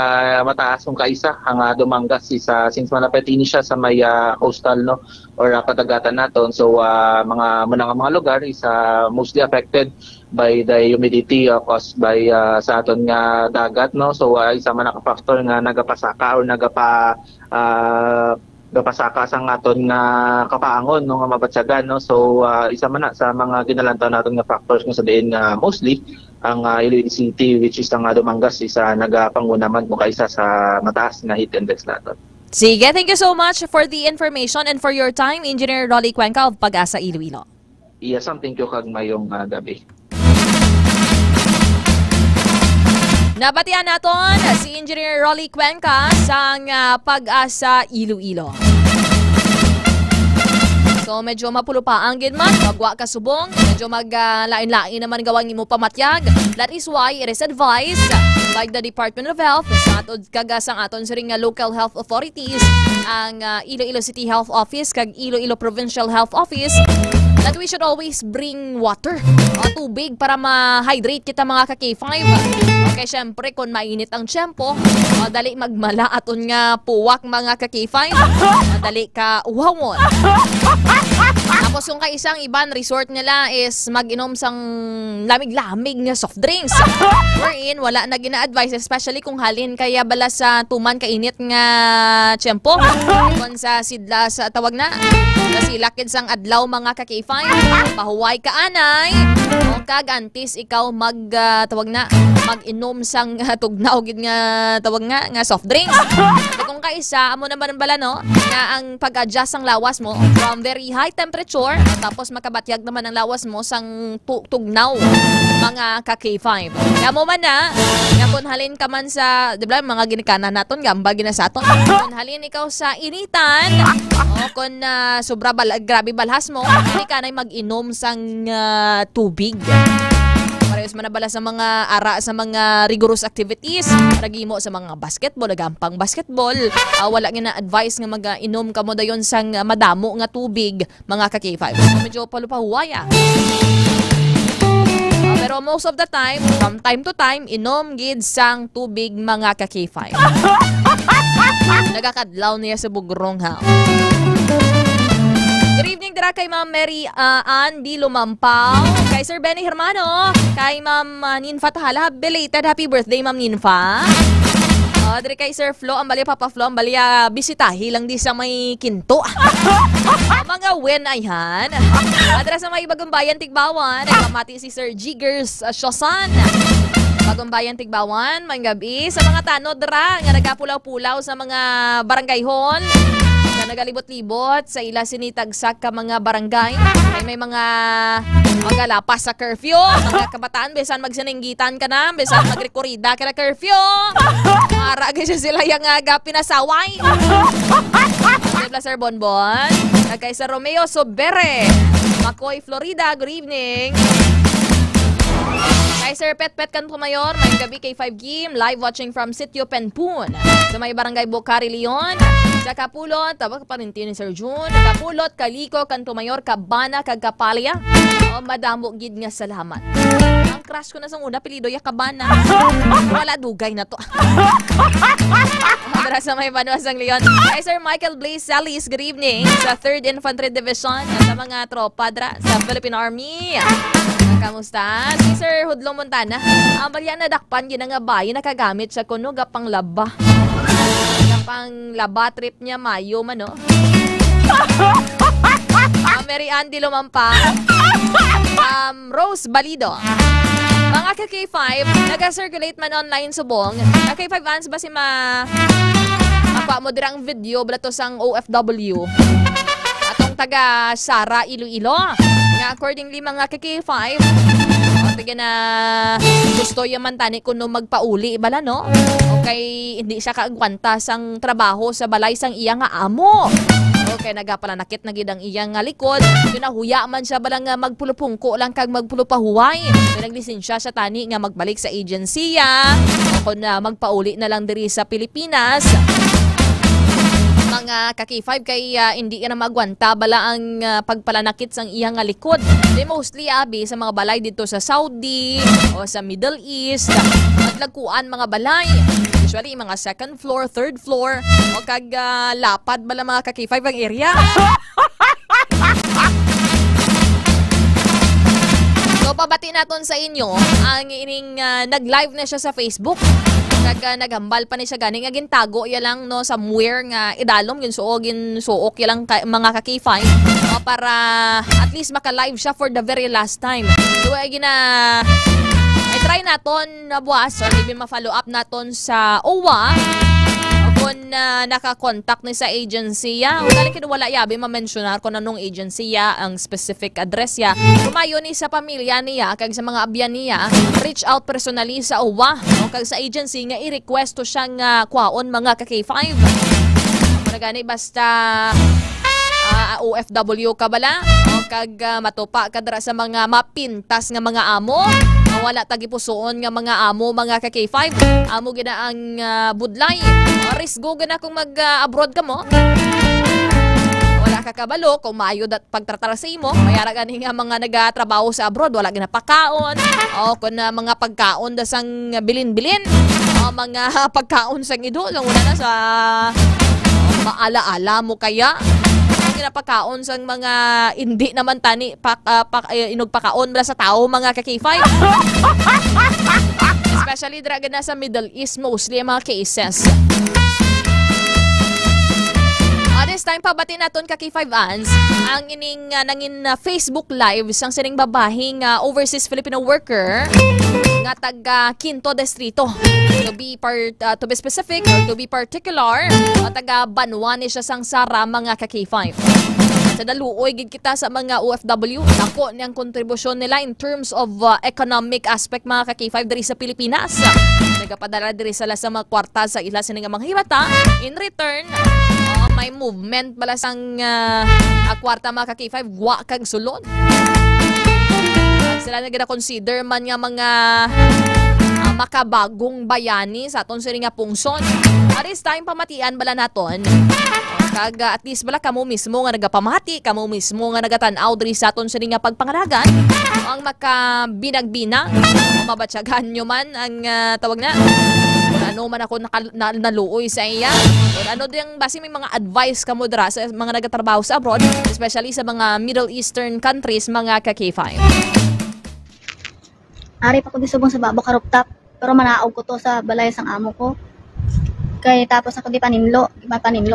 mataas kung kaisa ang, ah, Dumangas is, ah, since malapit ini siya sa may, ah, coastal, no, or, ah, kadagatan naton. So, ah, mga, muna nga mga lugar is, ah, mostly affected by the humidity, uh, caused by, uh, sa aton nga dagat, no? So, uh, isa man na ka factor nga nagapasaka or nagapa-, uh, gapasaka sa aton nga kapaangon, no, nga mabatyagan, no? So, uh, isa man na sa mga ginalantaw naton nga factors nga sa diin nga mostly ang, uh, Iloilo City, which is ang, uh, Dumangas, isa nagapanguna man kung kaisa sa mataas nga heat index naton. Sige, thank you so much for the information and for your time, Engineer Rolly Cuenca of Pag-asa Iloilo. Iya, Sam, thank you kag mayong, ah, gabi. Nabatian naton si Engineer Rolly Cuenca sang, ah, Pag-asa Iloilo. So, medyo mapulupaang gid man, magwa ka subong, medyo mag, ah, lain-lain naman gawang imo pamatyag. That is why it is advised by the Department of Health sa aton kag, ah, sang aton siring nga local health authorities ang, ah, Iloilo City Health Office kag Iloilo Provincial Health Office that we should always bring water o tubig para ma-hydrate kita, mga ka-K five. Okay, syempre, kung mainit ang tiyempo, madali magmala aton nga puwak, mga ka-K five. Madali ka uhawon. Tapos kung kaisang iban resort nila is mag-inom sang lamig-lamig nga soft drinks. Wherein, wala na gina-advise, especially kung halin kaya bala sa tuman kainit nga tiyempo. Kung sa sidla sa tawag na, sa silakid sang adlaw, mga ka-K five, pahuway ka anay. O kag antes ikaw mag, ah, tawag na, mag-inom sang, ah, tugnaw gid nga tawag nga, nga soft drinks. Kung kaisa, amo naman bala, no, nga ang pag-adjust sang lawas mo from very high temperature, tapos makabatyag naman ang lawas mo sang tu-, tugnaw, mga ka-K five. Kamo man na, nga kung halin ka man sa, di ba, mga ginikanan naton, gamba gina sa aton. Kung halin ikaw sa initan, o kung, ah, sobra bal-, grabe balhas mo, hindi ka na mag-inom sang, ah, tubig. Parehas man na bala sa mga ara sa mga rigorous activities, nagimo sa mga basketball, nagampang basketball, ah, wala nga na advice nga mag-inom kamo dayon sang madamo nga tubig, mga ka-K five. So, medyo palupahuway, ah. Ah, pero most of the time, from time to time, inom gid sang tubig, mga ka-K five. Nagakadlaw niya sa bugrong, ha. Good evening dira kay Ma'am Mary, ah, Ann D. Lumampaw, kay Sir Benny Hermano, kay Ma'am, ah, Ninfa Tahala. Belated happy birthday, Ma'am Ninfa. Oh, diri kay Sir Flo, ang bali, Papa Flo, ang bali, ah, bisitahi lang di sa may Kinto. Mga win, ayhan. Adra sa may Bagumbayan, Tigbawan, nagpamati si Sir Jigers, ah, Shosan. Bagumbayan, Tigbawan, maayong gabi. Sa mga tanod ra nga nagapulaw-pulaw sa mga barangay hall, na nagalibot-libot sa ila sini tagsa ka mga barangay, ay may mga magalapas sa curfew, mga kabataan, bisan magsininggitan ka na, bisan magrekorida ka na curfew. Mara gyud sila yang aga pinasaway. Sir Bonbon, kag kay Sir Romeo Sobere, Macoy, Florida, good evening. Kay Sir Pet Pet Canto Mayor, maayong gabi, K five Game, live watching from Sitio Penpun. Sa may Barangay Bukari, Leon. Sa Kapulot, tawag pa rin ni Sir Jun. Kapulot, Kaliko, Canto Mayor, Cabana, kag Kapalya. Oh, madamo gid nga salamat. Ang crush ko na sa una, apelyido ya Cabana. Wala, dugay na to. Para sa may Banwa sang Leon. Kay Sir Michael Blaze Salis, good evening. Sa Third Infantry Division, sa mga tropa dra sa Philippine Army. Kamusta? Si Sir Hudlo Montana. Ang balya, nadakpan gid nga bayi nakagamit sa kuno gapang laba. Gapang laba trip niya, mayo man, no? Ah, Mary Ann Di Lumampa. Um, Rose Balido. Mga ka-K five, naga-circulate man online subong. Ka-K five Ans, basi ma-, makuha mo dirang video, bala to sang O F W. Atong taga Sara, Iloilo. Nga accordingly, mga ka-K five, o, taga na gusto yaman tani kuno magpauli, bala, no? Okay, hindi siya kaagwanta sang trabaho sa balay sang iya nga amo. Kay nagapalanakit na gid ang iyang, ah, likod. Kay nahuya man siya bala nga magpulupungko lang kag magpulupahuway. Kay naglisensya siya tani nga magbalik sa agensiya o kon, ah, magpauli na lang diri sa Pilipinas. Mga ka-K five, kay, ah, hindi ka na maagwanta bala ang, ah, pagpalanakit sang iyang nga likod. Di mostly, abi, sa mga balay dito sa Saudi o sa Middle East, madlagkuan mga balay. Usually, mga second floor, third floor, o kag, ah, lapad bala mga ka-K five ang area. So, pabati naton sa inyo ang ining, ah, nag-live na siya sa Facebook. Kag, ah, naghambal pa ni siya gani nga gintago ya lang, no, somewhere nga idalom, ginsuo, ginsuok ya lang ka, mga ka-K five, no, para at least maka-live siya for the very last time. So, ay gina, ay try naton na buwas, or maybe ma-follow up naton sa O W A kung, ah, naka-contact ni sa agency. Ya, kung galing kid wala yabi ma-mentionar kung anong agency ya, ang specific address ya. Kumayo ni sa pamilya niya kag sa mga abyan niya, reach out personally sa O W A o kag sa agency nga i-request to siya nga kwaon mga ka-K five. Mura gani basta, ah, O F W ka bala o kag, ah, matupa ka dira sa mga mapintas nga mga amo, nga wala tagipusoon nga mga amo, mga ka-K five. Amo gina ang, ah, budlay. Risgo gina kung mag, ah, abroad ka mo. Wala ka kabalo kung maayo dat pagtratar sa imo. Mayara gani nga mga nagatrabaho sa abroad, wala ginapakaon. O kung, ah, mga pagkaon da sang bilin-bilin. O mga pagkaon sang ido, sang una na sa maala-ala mo kaya. Ang ginapakaon sang mga hindi naman tani pak, ah, pak, eh, inugpakaon bala sa tao, mga ka-K five. Especially dira gid na sa Middle East, mostly ang mga cases. Ah, this time, pabati naton ka-K five Ans, ang ining, ah, nangin, ah, Facebook Live sang sining babahing, ah, overseas Filipino worker nga taga Quinto Distrito. To be part, ah, to be specific or to be particular, ah, taga Banwa ni siya sang Sara, mga ka-K five. Sa naluoy gid kita sa mga O F W, dako ni ang kontribusyon nila in terms of, ah, economic aspect, mga ka-K five, diri sa Pilipinas. Nagapadala diri sila sa mga kwarta sa ila sini nga mga himata. In return, ah, may movement bala sang, ah, ah, kwarta, mga ka-K five, gwa kag sulod. Sila na gina-consider man nga mga, ah, makabagong bayani sa aton sini nga pungson. At this time, pamatian bala naton. Kag, ah, at least bala kamo mismo nga nagapamati, kamo mismo nga nagatan-aw diri sa aton sini nga pagpangalagan, ang makabinag-binag, o mabatyagan nyo man ang, ah, tawag na, kung ano man ako nakal-, na-, naluoy sa iya. Kung ano ding basi may mga advice kamo dira sa mga nagatrabaho sa abroad, especially sa mga Middle Eastern countries, mga ka-K five. Ari pa ko gisubong sa babo ka rooftop, pero manaog ko to sa balay sang amo ko. Kay tapos ako di paninlo, di pa paninlo.